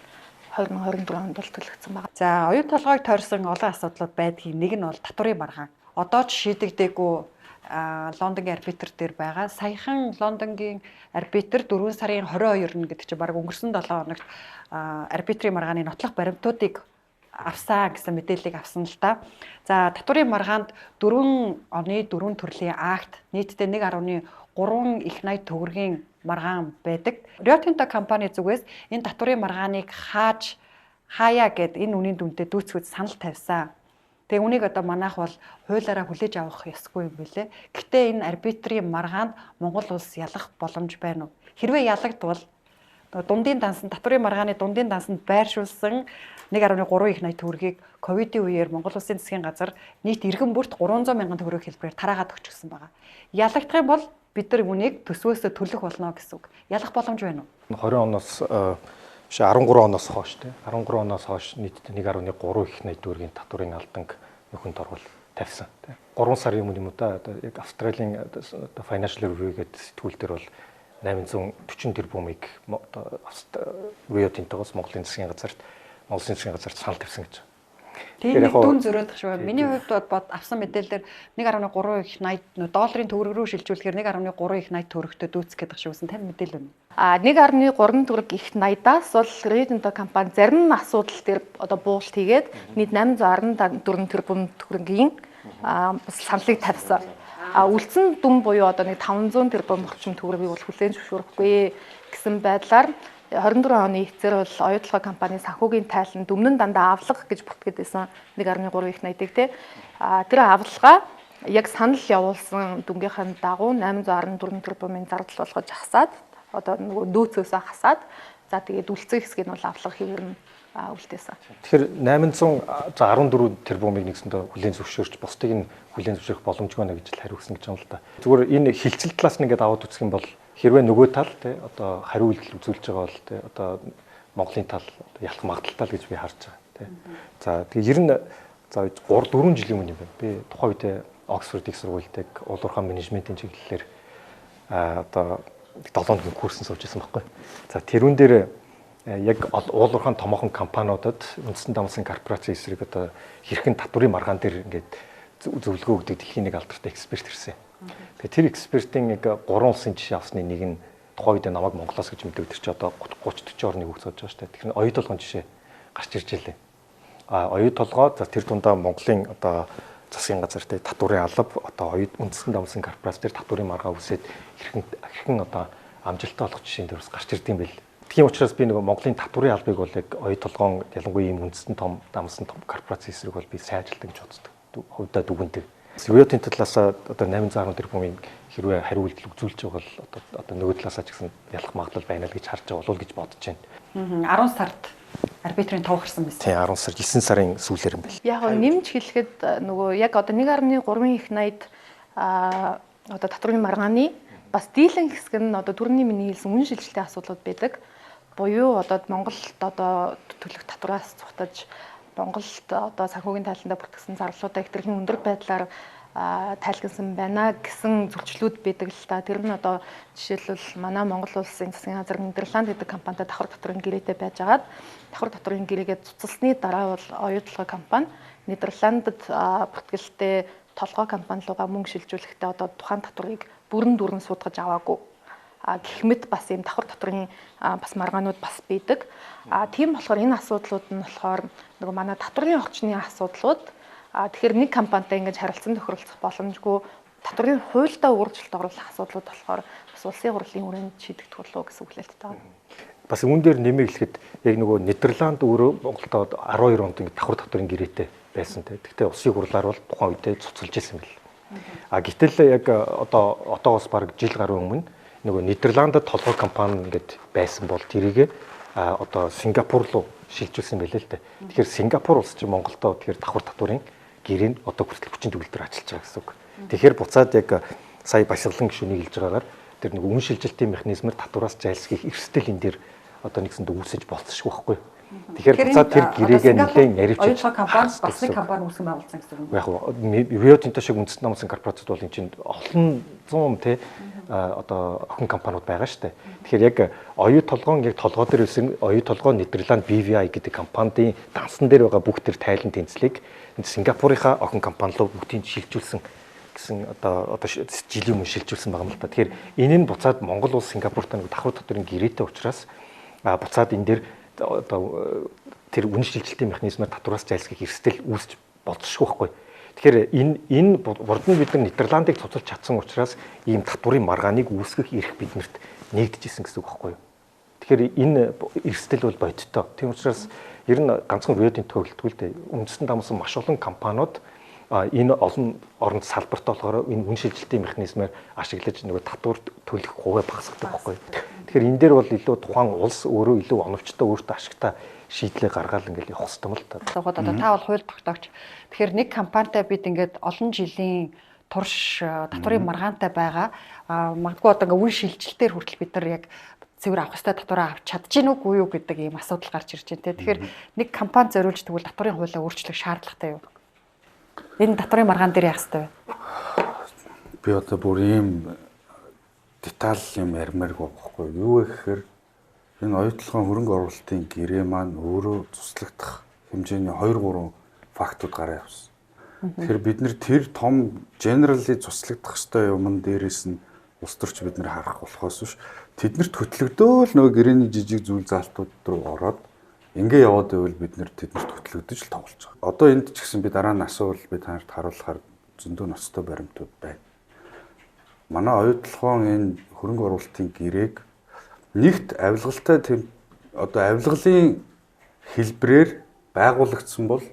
2024 онд бол төлөгдсөн байна. За оюун толгойг тойрсон олон асуудлууд байдгийн нэг нь бол татварын маргаан. Одоо ч шийдэгдээгүй Лондонгийн арбитр дээр байгаа. Саяхан Лондонгийн арбитр 4 сарын 22-нд гэдэг чинь бараг өнгөрсөн 7 хоногт арбитрийн маргааны нотлох баримтуудыг авсан гэсэн мэдээллийг авсан л та. За татварын маргаанд 4 оны 4 төрлийн акт нийтдээ 1.3 их 80 төгрөгийн маргаан байдаг. Rio Tinto компани зүгээс энэ татварын маргааныг хааж хаяа гэд энэ үнийн дүнтэй дүүцхүүд санал тавьсан. Тэгээ үнийг одоо манайх бол хуулиараа хүлээж авах ёсгүй юм билэ. Гэтэ энэ арбитрийн маргаанд Монгол улс ялах боломж байна уу? Хэрвээ ялагдвал дундын дансан татварын маргааны дундын дансанд байршуулсан 1.3 их 80 төгрөгийг ковидын үеэр Монгол Улсын засгийн газар нийт иргэн бүрт 300 мянган төгрөг хэлбэрээр тараагаад өгчихсөн байгаа. Ялагдах юм бол бид нар үнийг төсвөөсөө төлөх болно гэсэн үг. Ялах боломж байна уу? 20 оноос биш 13 оноос хойш тий 13 оноос хойш нийтдээ 1.3 их 80 төгрөгийн татварын алданг нөхөн торгол тавьсан тий. 3 сарын өмнө юм уу да одоо яг Австралийн одоо Financial Review гэдэг сэтгүүл дээр бол 840 тэрбумыг одоо Rio Tinto-гоос Монголын засгийн газарт Монголын засгийн газарт санал тавьсан гэж. Тийм нэг дүн зөрөөд шүү. Миний хувьд бод авсан мэдээлэлээр 1.3 их 80 долларын төгрөг рүү шилжүүлэхээр 1.3 их 80 төгрөгтэй дүүцэх гэдэг шиг үсэн. Тань мэдээлэл байна. 1.3 төгрөг их 80-аас бол Rio Tinto компани зарим асуудал дээр одоо буулт хийгээд нийт 814 тэрбум төгрөгийн бас саналыг тавьсан. Үлдсэн дүн буюу одоо нэг 500 тэрбум орчим төгрөгийг бол хүлээн зөвшөөрөхгүй гэсэн байдлаар 24 оны эцээр бол оюутлогоо компани санхүүгийн тайлан өмнө нь дандаа авлага гэж бүртгэдэг байсан 1.3 их 80-ыг те. Тэр авлагаа яг санал явуулсан дүнгийнхэн дагуу 814 тэрбумын зардал болгож хасаад одоо нөгөө нөөцөөсөө хасаад за тэгээд үлдсэн хэсгийг нь бол авлага хэвээр нь үлдээсэн. Тэгэхээр 814 тэрбумыг нэгсэндээ хүлээн зөвшөөрч бусдыг нь хүлээн зөвшөөрөх боломжгүй нэ гэж л хариу өгсөн гэж юм л да. Зүгээр энэ хилцэл талаас нь ингээд аваад үзэх юм бол хэрвээ нөгөө тал тий одоо хариу үйлдэл үзүүлж байгаа бол тий одоо Монголын тал ялах магадлалтай л гэж би харж байгаа тий. За тэгээ ер нь за 3 4 жилийн өмнө юм байна. Би тухайн үедээ Оксфорд их сургуульд улуурхаан менежментийн чиглэлээр одоо 7 хоногийн курсанд сууж байсан байхгүй. За тэрүүн дээр яг уулуурхаан томоохон компаниудад үндэстэн дамсан корпорацийн эсрэг одоо хэрхэн татварын маргаан дээр ингээд зөвлөгөө өгдөг дэлхийн нэг алдартай эксперт ирсэн. Тэгээ тэр экспертийн яг 3 улсын жишээ авсны нэг нь тухайн үед намайг Монголоос гэж мэддэг тэр чи одоо 30 40 орныг үг цоож байгаа шүү дээ. Тэгэхээр оюу толгойн жишээ гарч ирж байлээ. Оюу толгой за тэр дундаа Монголын одоо засгийн газар дээр татварын алба одоо оюу үндэстэн дамсан корпорац дээр татварын маргаан үсээд хэрхэн одоо амжилттай болох жишээн дээр бас гарч ирдэг юм байл. Тийм учраас би нөгөө Монголын татварын албыг бол яг оюу толгоон ялангуяа ийм үндэстэн том дамсан том корпорац эсрэг бол би сайжилдаг гэж боддог. Хувьдаа дүгнэдэг. Rio Tinto талаас одоо 810 тэрбумын хэрвээ хариу үйлдэл үзүүлж байгаа бол одоо нөгөө талаасаа ч гэсэн ялах магадлал байна л гэж харж байгаа болов гэж бодож байна. 10 сард арбитрийн тов гарсан байсан. Тийм 10 сар 9 сарын сүүлээр юм байна. Яг нь нэмж хэлэхэд нөгөө яг одоо 1.3 их 80 одоо татварын маргааны бас дийлэн хэсэг нь одоо түрүүний миний хэлсэн үнэн шилжилтийн асуудлууд байдаг. Буюу одоо Монголд одоо төлөх татвараас цухтаж Монголд одоо санхүүгийн тайландаа бүртгэсэн зарлуудаа хэтэрхий өндөр байдлаар тайлгнасан байна гэсэн зөрчлүүд байдаг л та. Тэр нь одоо жишээлбэл манай Монгол улсын засгийн газар Нидерланд гэдэг компанитай давхар татварын гэрээтэй байжгаад давхар татварын гэрээгээ цуцалсны дараа бол оюутлогоо компани Нидерландд бүртгэлтэй толгой компани руугаа мөнгө шилжүүлэхдээ одоо тухайн татварыг бүрэн дүүрэн суудгаж аваагүй. Гэх мэт бас ийм давхар татварын бас маргаанууд бас байдаг. Тийм болохоор энэ асуудлууд нь болохоор нөгөө манай татварын орчны асуудлууд тэгэхээр нэг компанитай ингэж харилцан тохиролцох боломжгүй татварын хуульдаа өөрчлөлт оруулах асуудлууд болохоор бас улсын хурлын хүрээнд шийдэгдэх болов гэсэн хүлээлттэй байна. Бас үүн дээр нэмээ хэлэхэд яг нөгөө Нидерланд өөрөө Монголд 12 онд ингэ давхар татварын гэрээтэй байсан те. Гэхдээ улсын хурлаар бол тухайн үедээ цуцалж ирсэн байл. А гэтэл яг одоо одоогоос бараг жил гаруй өмнө нөгөө Нидерландд толгой компани ингээд байсан бол тэрийг одоо Сингапур руу шилжүүлсэн байлээ л дээ. Тэгэхээр Сингапур улс чинь Монголдо тэгэхээр давхар татварын гэрээнд одоо хүртэл хүчин төгөлдөр ажиллаж байгаа гэсэн үг. Тэгэхээр буцаад яг сая Баясгалан гишүүнийг хэлж байгаагаар тэр нэг үн шилжилтийн механизмэр татвараас зайлсхийх эрсдэл энэ дээр одоо нэгсэнд үүсэж болцсохгүй байхгүй. Тэгэхээр буцаад тэр гэрээгээ нэлээд наривчилж оюутлогын компани бас нэг компани үүсгэн байгуулсан гэсэн үг. Яг Рио Тинто шиг үндэстэн номсон корпорацууд бол энэ чинь олон зуун тий одоо охин компаниуд байгаа шүү дээ. Тэгэхээр яг оюу толгоон яг толгой дээр байсан оюу толгой Нидерланд BVI гэдэг компанийн дансан дээр байгаа бүх тэр тайлан тэнцлийг Сингапурынхаа охин компани руу бүгдийг шилжүүлсэн гэсэн одоо жилийн өмнө шилжүүлсэн байгаа юм л та. Тэгэхээр энэ нь буцаад Монгол улс Сингапуртай нэг давхар татварын гэрээтэй учраас буцаад энэ дээр одоо тэр үн шилжилтийн механизмаар татвараас зайлсхийх эрсдэл үүсч болцсохгүй байхгүй. Тэгэхээр энэ урд нь бид нар Нидерландыг цуцалж чадсан учраас ийм татварын маргааныг үүсгэх эрх биднэрт нэгдэжсэн гэсэн үг байхгүй юу. Тэгэхээр энэ эрсдэл бол бодиттой. Тийм учраас ер нь ганцхан Рио Тинто хөлтгүй л дээ. Үндэстэн дамсан маш олон компаниуд энэ олон оронд салбарт болохоор энэ үн шилжилтийн механизмаар ашиглаж нөгөө татвар төлөх хувиа багасгадаг байхгүй. Тэгэхээр энэ дээр бол илүү тухайн улс өөрөө илүү оновчтой өөртөө ашигтай шийдлээ гаргаал ингээл явах хэрэгтэй юм л та. Одоо та бол хууль тогтоогч. Тэгэхээр нэг компанитай бид ингээд олон жилийн турш татварын маргаантай байгаа. Магадгүй одоо ингээд үн шилжилтээр хүртэл бид нар яг цэвэр авах ёстой татвараа авч чадж гин үгүй юу гэдэг ийм асуудал гарч ирж байна те. Тэгэхээр нэг компани зориулж тэгвэл татварын хуулиа өөрчлөх шаардлагатай юу? Энэ татварын маргаан дээр яах ёстой вэ? Би одоо бүр ийм деталь юм ярмааргүй байхгүй. Юу вэ гэхээр энэ оюутлогын хөрөнгө оруулалтын гэрээ маань өөрөө цуслагдах хэмжээний 2-3 фактууд гараа явсан. Тэгэхээр бид нэр тэр том generally цуслагдах ёстой юмн дээрээс нь улс төрч бид нэр харах болохоос биш тэднэрт хөтлөгдөөл нөгөө гэрээний жижиг зүйл заалтууд руу ороод ингээ яваад байвал бид нэр тэднэрт хөтлөгдөж л тоглож байгаа. Одоо энд ч гэсэн би дараа нь асуувал би та нарт харуулахаар зөндөө ноцтой баримтууд байна. Манай оюутлогын энэ хөрөнгө оруулалтын гэрээг нэгт авилгалтай тийм одоо авилгалын хэлбрээр байгуулагдсан бол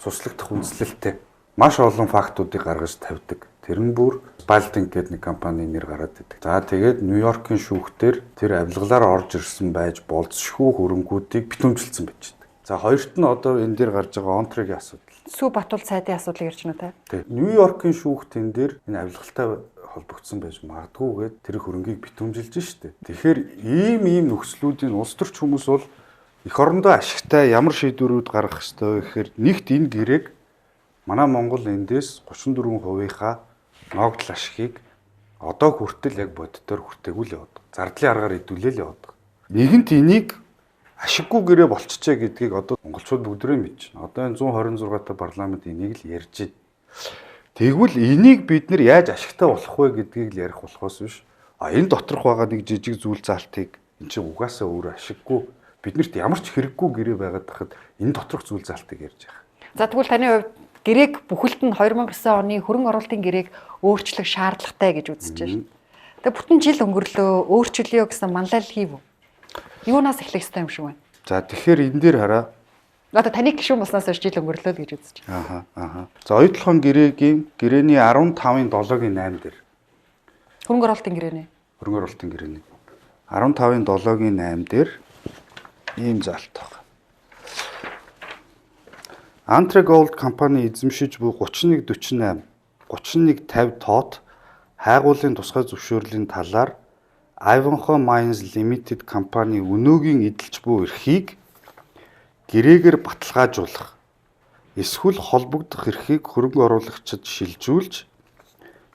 цуслагдах үндслэлтэй маш олон фактуудыг гаргаж тавьдаг. Тэр нь бүр Spalding гэдэг нэг компани нэр гараад идэг. За тэгээд Нью-Йоркийн шүүхтэр тэр авилгалаар орж ирсэн байж болзошгүй хөрөнгүүдийг битүүмжилсэн байж байдаг. За хоёрт нь одоо энэ дээр гарч байгаа Онтригийн асуудал. Сүү Батул сайдын асуудлыг ярьж байна уу те? Тий. Нью-Йоркийн шүүхт энэ дээр энэ авилгалтай холбогдсон байж магадгүйгээд тэр хөрөнгийг битүүмжилж штэ. Тэгэхээр ийм нөхцлүүдийн улс төрч хүмүүс бол эх орондоо ашигтай ямар шийдвэрүүд гаргах ёстой вэ гэхээр нэгт энэ гэрээг манай Монгол эндээс 34%-ийнхаа ногдол ашигыг одоо хүртэл яг боддоор хүртээгүй л яваад. Зардлын аргаар идүүлээ л яваад. Нэгэнт энийг ашиггүй гэрээ болчихжээ гэдгийг одоо монголчууд бүгдээрээ мэдж байна. Одоо энэ 126 та парламент энийг л ярьж байна. Тэгвэл энийг бид нар яаж ашигтай болох вэ гэдгийг л ярих болохоос биш. А энэ доторх байгаа нэг жижиг зүйл заалтыг эн чинь угаасаа өөрөө ашиггүй биднэрт ямар ч хэрэггүй гэрээ байгаад тахад энэ доторх зүйл заалтыг ярьж байгаа. За тэгвэл таны хувьд гэрээг бүхэлд нь 2009 оны хөрөнгө оруулалтын гэрээг өөрчлөх шаардлагатай гэж үзэж байна. Тэгээ бүтэн жил өнгөрлөө өөрчлөё гэсэн манлайл хийв үү? Юунаас эхлэх ёстой юм шиг байна? За тэгэхээр энэ дээр хараа. Одоо таныг гишүүн болсноос хойш жил өнгөрлөө л гэж үзэж байна. Аха. За оюутлогын гэрээгийн гэрээний 15-ын 7-гийн 8 дээр. Хөрөнгө оруулалтын гэрээний. Хөрөнгө оруулалтын гэрээний 15-ын 7-гийн 8 дээр ийм заалт байна. Antre Gold компани эзэмшиж буй 3148 3150 тоот хайгуулын тусгай зөвшөөрлийн талаар Ivanhoe Mines Limited компани өнөөгийн эдэлж буй эрхийг гэрээгээр баталгаажуулах эсвэл холбогдох эрхийг хөрөнгө оруулагчид шилжүүлж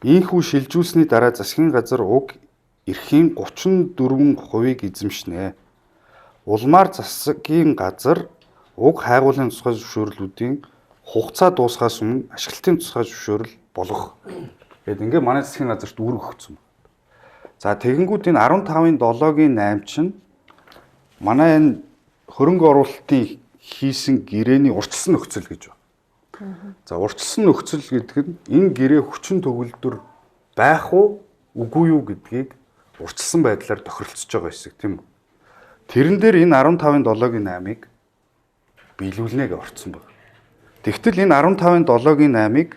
ийхүү шилжүүлсний дараа засгийн газар уг эрхийн 34%-ийг эзэмшнэ. Улмаар засгийн газар уг хайгуулын тусгай зөвшөөрлүүдийн хугацаа дуусахаас өмнө ашиглалтын тусгай зөвшөөрөл болгох. Тэгэд ингээ манай засгийн газарт үүрэг өгсөн. За тэгэнгүүт энэ 15-ын 7-гийн 8 чинь манай энэ хөрөнгө оруулалтын хийсэн гэрээний урьдчилсан нөхцөл гэж байна. За урьдчилсан нөхцөл гэдэг нь энэ гэрээ хүчин төгөлдөр байх уу үгүй юу гэдгийг урьдчилсан байдлаар тохиролцож байгаа хэсэг тийм үү. Тэрэн дээр энэ 15-ын 7-гийн 8-ыг биелүүлнэ гэж орцсон байна. Тэгтэл энэ 15-ын 7-гийн 8-ыг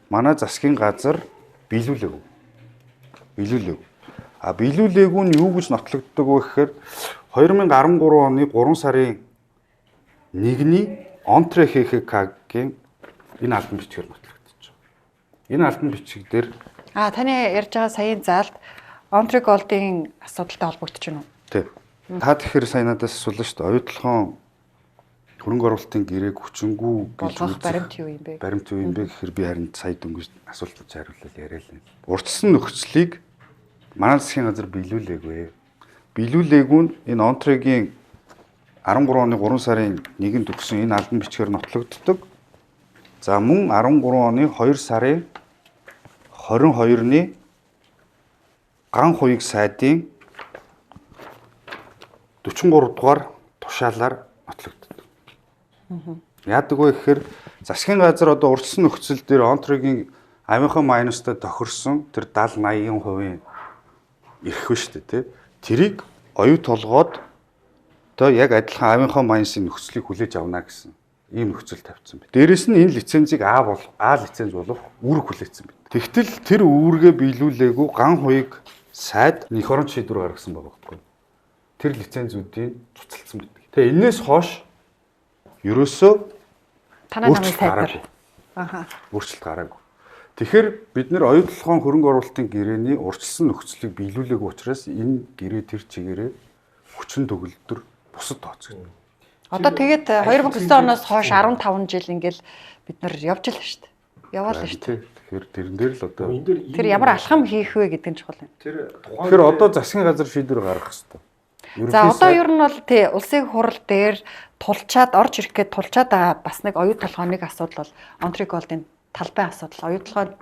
манай засгийн газар биелүүлээгүй. Биелүүлээгүй. А биелүүлээгүй нь юу гэж нотлогддог вэ гэхээр 2013 оны 3 сарын 1-ний Онтре ХХК-гийн энэ албан бичгээр нотлогдож байгаа. Энэ албан бичиг дээр таны ярьж байгаа саяын заалт Онтре Голдын асуудалтай холбогдож байна уу? Тий. Та тэгэхээр сая надаас асуулаа шүү дээ. Оюутлогын хөрөнгө оруулалтын гэрээг хүчингү гэж үзэх баримт юу юм бэ? Баримт юу юм бэ гэхээр би харин сая дөнгөж асуултанд хариулал яриа л. Урдсан нөхцөлийг манай засгийн газар биелүүлээгүй. Биелүүлээгүй нь энэ Онтрегийн 13 оны 3 сарын 1-нд өгсөн энэ албан бичгээр нотлогддог. За мөн 13 оны 2 сарын 22-ны ган хуйг сайдын 43 дугаар тушаалаар нотлогддог. Яадаг вэ гэхээр засгийн газар одоо урьдчилсан нөхцөл дээр Онтрегийн авийнхаа майнустай тохирсон тэр 70 80% эрх биш үү те. Тэрийг оюу толгойд одоо яг адилхан авийнхаа майнусын нөхцөлийг хүлээж авна гэсэн ийм нөхцөл тавьсан байна. Дээрэс нь энэ лицензийг А бол А лиценз болох үүрэг хүлээсэн байна. Тэгтэл тэр үүргээ биелүүлээгүй ган хуйг сайд эх оронч шийдвэр гаргасан байгаа байхгүй. Тэр лицензүүдийг цуцалсан байдаг. Тэгээ энээс хойш ерөөсөө танай намын сайд нар өөрчлөлт гараагүй. Тэгэхээр бид нэр оюутлогын хөрөнгө оруулалтын гэрээний урьдчилсан нөхцөлийг биелүүлээгүй учраас энэ гэрээ тэр чигээрээ хүчин төгөлдөр бусад тооцогдно. Одоо тэгээд 2009 оноос хойш 15 жил ингээл бид нар явж л шүү дээ. Яваал шүү дээ. Тэгэхээр тэрэн дээр л одоо тэр ямар алхам хийх вэ гэдэг нь чухал юм. Тэгэхээр одоо засгийн газар шийдвэр гаргах хэрэгтэй. За одоо ер нь бол тий улсын хурал дээр тулчаад орж ирэх гээд тулчаад байгаа бас нэг оюу толгойн нэг асуудал бол Онтре Голдын талбай асуудал. Оюу толгойд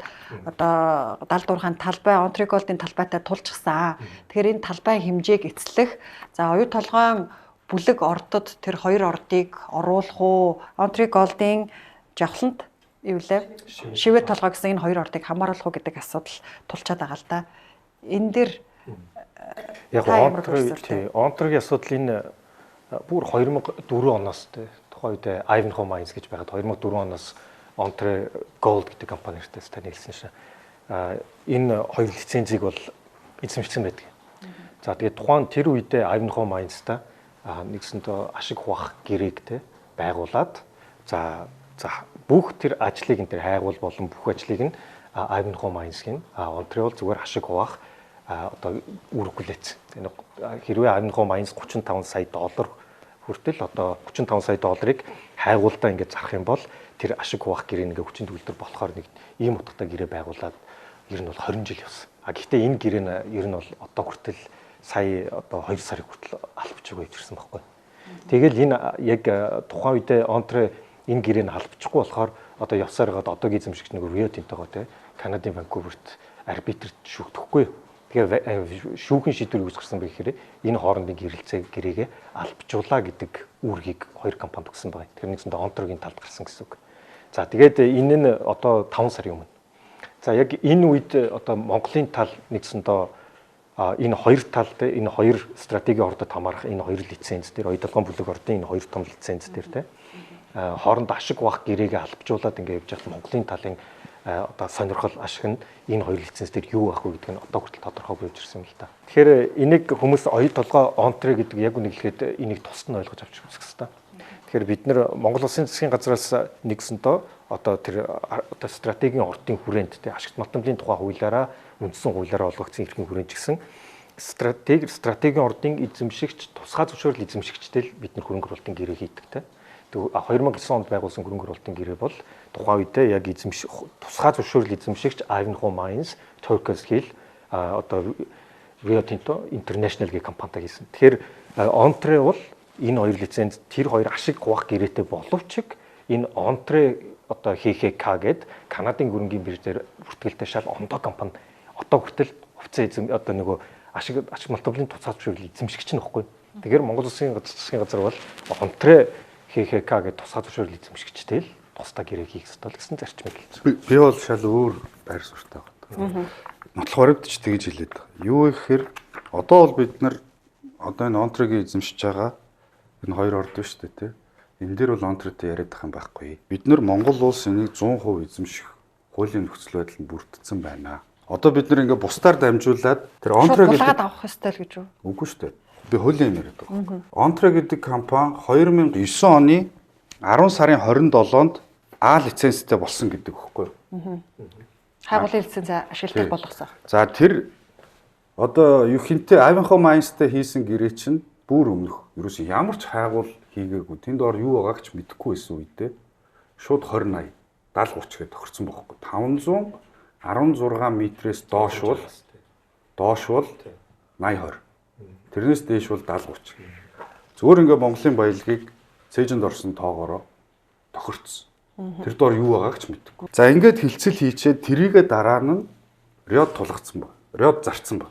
одоо 70 дурхан талбай Онтре Голдын талбайтай тулчихсан. Тэгэхээр энэ талбай хэмжээг эцлэх за оюу толгойн бүлэг ордод тэр хоёр ордыг оруулах уу? Онтре Голдын жавхланд юу лээ? Шивэ толгой гэсэн энэ хоёр ордыг хамааруулах уу гэдэг асуудал тулчаад байгаа л да. Энэ дээр яг Онтрегийн асуудал энэ бүр 2004 оноос тухайн үед Ivanhoe Mines гэж байгаад 2004 оноос Онтре Gold гэдэг компани нэртэй таны хэлсэн шин. Энэ хоёр лицензийг бол эзэмшсэн байдаг. За тэгээд тухайн тэр үедээ Ivanhoe Mines-та нэгсэндээ ашиг хуваах гэрээг те байгуулад за бүх тэр ажлыг энэ тэр хайгуул болон бүх ажлыг нь Ivanhoe Mines-ийн Онтре бол зүгээр ашиг хуваах одоо үүрэг хүлээсэн. Хэрвээ Ivanhoe Mines 35 сая доллар хүртэл одоо 35 сая долларыг хайгуулдаа ингээд зарах юм бол тэр ашиг хуваах гэрээ ингээ хүчин төгөлдөр болохоор нэг ийм утгатай гэрээ байгуулад ер нь бол 20 жил явсан. А гэхдээ энэ гэрээ нь ер нь бол одоо хүртэл сая одоо 2 сарыг хүртэл албачаагүй явж ирсэн байхгүй. Тэгэл энэ яг тухайн үедээ Онтре энэ гэрээг нь албачихгүй болохоор одоо явсаар байгаад одоогийн эзэмшигч нэг Рио Тинтого те Канадын Ванкуверт арбитрт шүүгдэхгүй. Тэгэхээр шүүхэн шийдвэр үүсгэх гарсан бэ гэхээр энэ хоорондын гэрэлцээ гэрээгээ албажуулаа гэдэг үүргийг хоёр компанид өгсөн байгаа. Тэгэхээр нэгсэндээ Онтрогийн талд гарсан гэсэн үг. За тэгээд энэ нь одоо 5 сарын өмнө. За яг энэ үед одоо Монголын тал нэгсэндээ энэ хоёр талд энэ хоёр стратегийн ордод хамаарах энэ хоёр лиценз дээр Оюутолгойн бүлэг ордын энэ хоёр том лиценз дээр те хооронд ашиг авах гэрээгээ албажуулаад ингэ явж байхад Монголын талын одоо сонирхол ашиг нь энэ хоёр лиценз дээр юу авах вэ гэдэг нь одоо хүртэл тодорхойгүй явж ирсэн юм л та. Тэгэхээр энийг хүмүүс Оюутолгой Онтре гэдэг яг үнэ хэлэхэд энийг тусад нь ойлгож авч үзэх хэрэгтэй. Тэгэхээр бид нэр Монгол Улсын засгийн газраас нэгсэнтөө одоо тэр одоо стратегийн ордын хүрээнд те ашигт малтамлын тухай хуулиараа үндсэн хуулиараа олгогдсон эрхийн хүрээнд ч гэсэн стратегийн ордын эзэмшигч тусгай зөвшөөрөл эзэмшигчтэй л бид нар хөрөнгө оруулалтын гэрээ хийдэг те. 2009 онд байгуулсан хөрөнгө оруулалтын гэрээ бол тухайн үедээ яг эзэмших тусгай зөвшөөрөл эзэмшигч Ivanhoe Mines, Turquoise Hill одоо Rio Tinto International гэх компанитай хийсэн. Тэгэхээр Онтре бол энэ хоёр лиценз тэр хоёр ашиг хуваах гэрээтэй боловч энэ Онтре одоо ХХК гээд Канадын хөрөнгийн биржээр бүртгэлтэй шал ондоо компани одоо хүртэл хувьцаа эзэм одоо нөгөө ашиг малтамлын тусгай зөвшөөрөл эзэмшигч нь баггүй. Тэгэхээр Монгол Улсын засгийн газар бол Онтре ХХК гэдэг тусгай зөвшөөрөл эзэмшигчтэй л тусдаа гэрээ хийх ёстой л гэсэн зарчмыг хэлсэн. Би бол шал өөр байр суурьтай байна. Нотлох баримтч тэгж хэлээд байгаа. Юу гэхээр одоо бол бид нар одоо энэ Онтрегийн эзэмшиж байгаа энэ хоёр орд биш үү те. Энэ дээр бол Онтретэй яриад байх юм байхгүй. Бид нар Монгол улс энийг 100% эзэмших хуулийн нөхцөл байдал нь бүрдсэн байна. Одоо бид нар ингээ бусдаар дамжуулаад тэр Онтре гэдэг авах ёстой л гэж үү? Үгүй шүү дээ. Би хуулийн юм яриад байгаа. Онтре гэдэг компани 2009 оны 10 сарын 27-нд А лицензтэй болсон гэдэг өгөхгүй юу? Хайгуулын лиценз ашигладаг болгосон. За тэр одоо юу хинтээ Ivanhoe Mines-тай хийсэн гэрээ чинь бүр өмнөх ерөөс ямар ч хайгуул хийгээгүй. Тэнд ор юу байгааг ч мэдэхгүй байсан үедээ шууд 20 80 70 30 гэж тохирсон бохоггүй. 516 метрээс доош бол 80 20. Тэрнээс дээш бол 70 30. Зүгээр ингээ Монголын баялагийг цээжинд орсон тоогоороо тохирцсон. Тэр доор юу байгааг ч мэдэхгүй. За ингээд хилцэл хийчээд тэрийгэ дараа нь Риод тулгацсан ба. Риод зарцсан ба.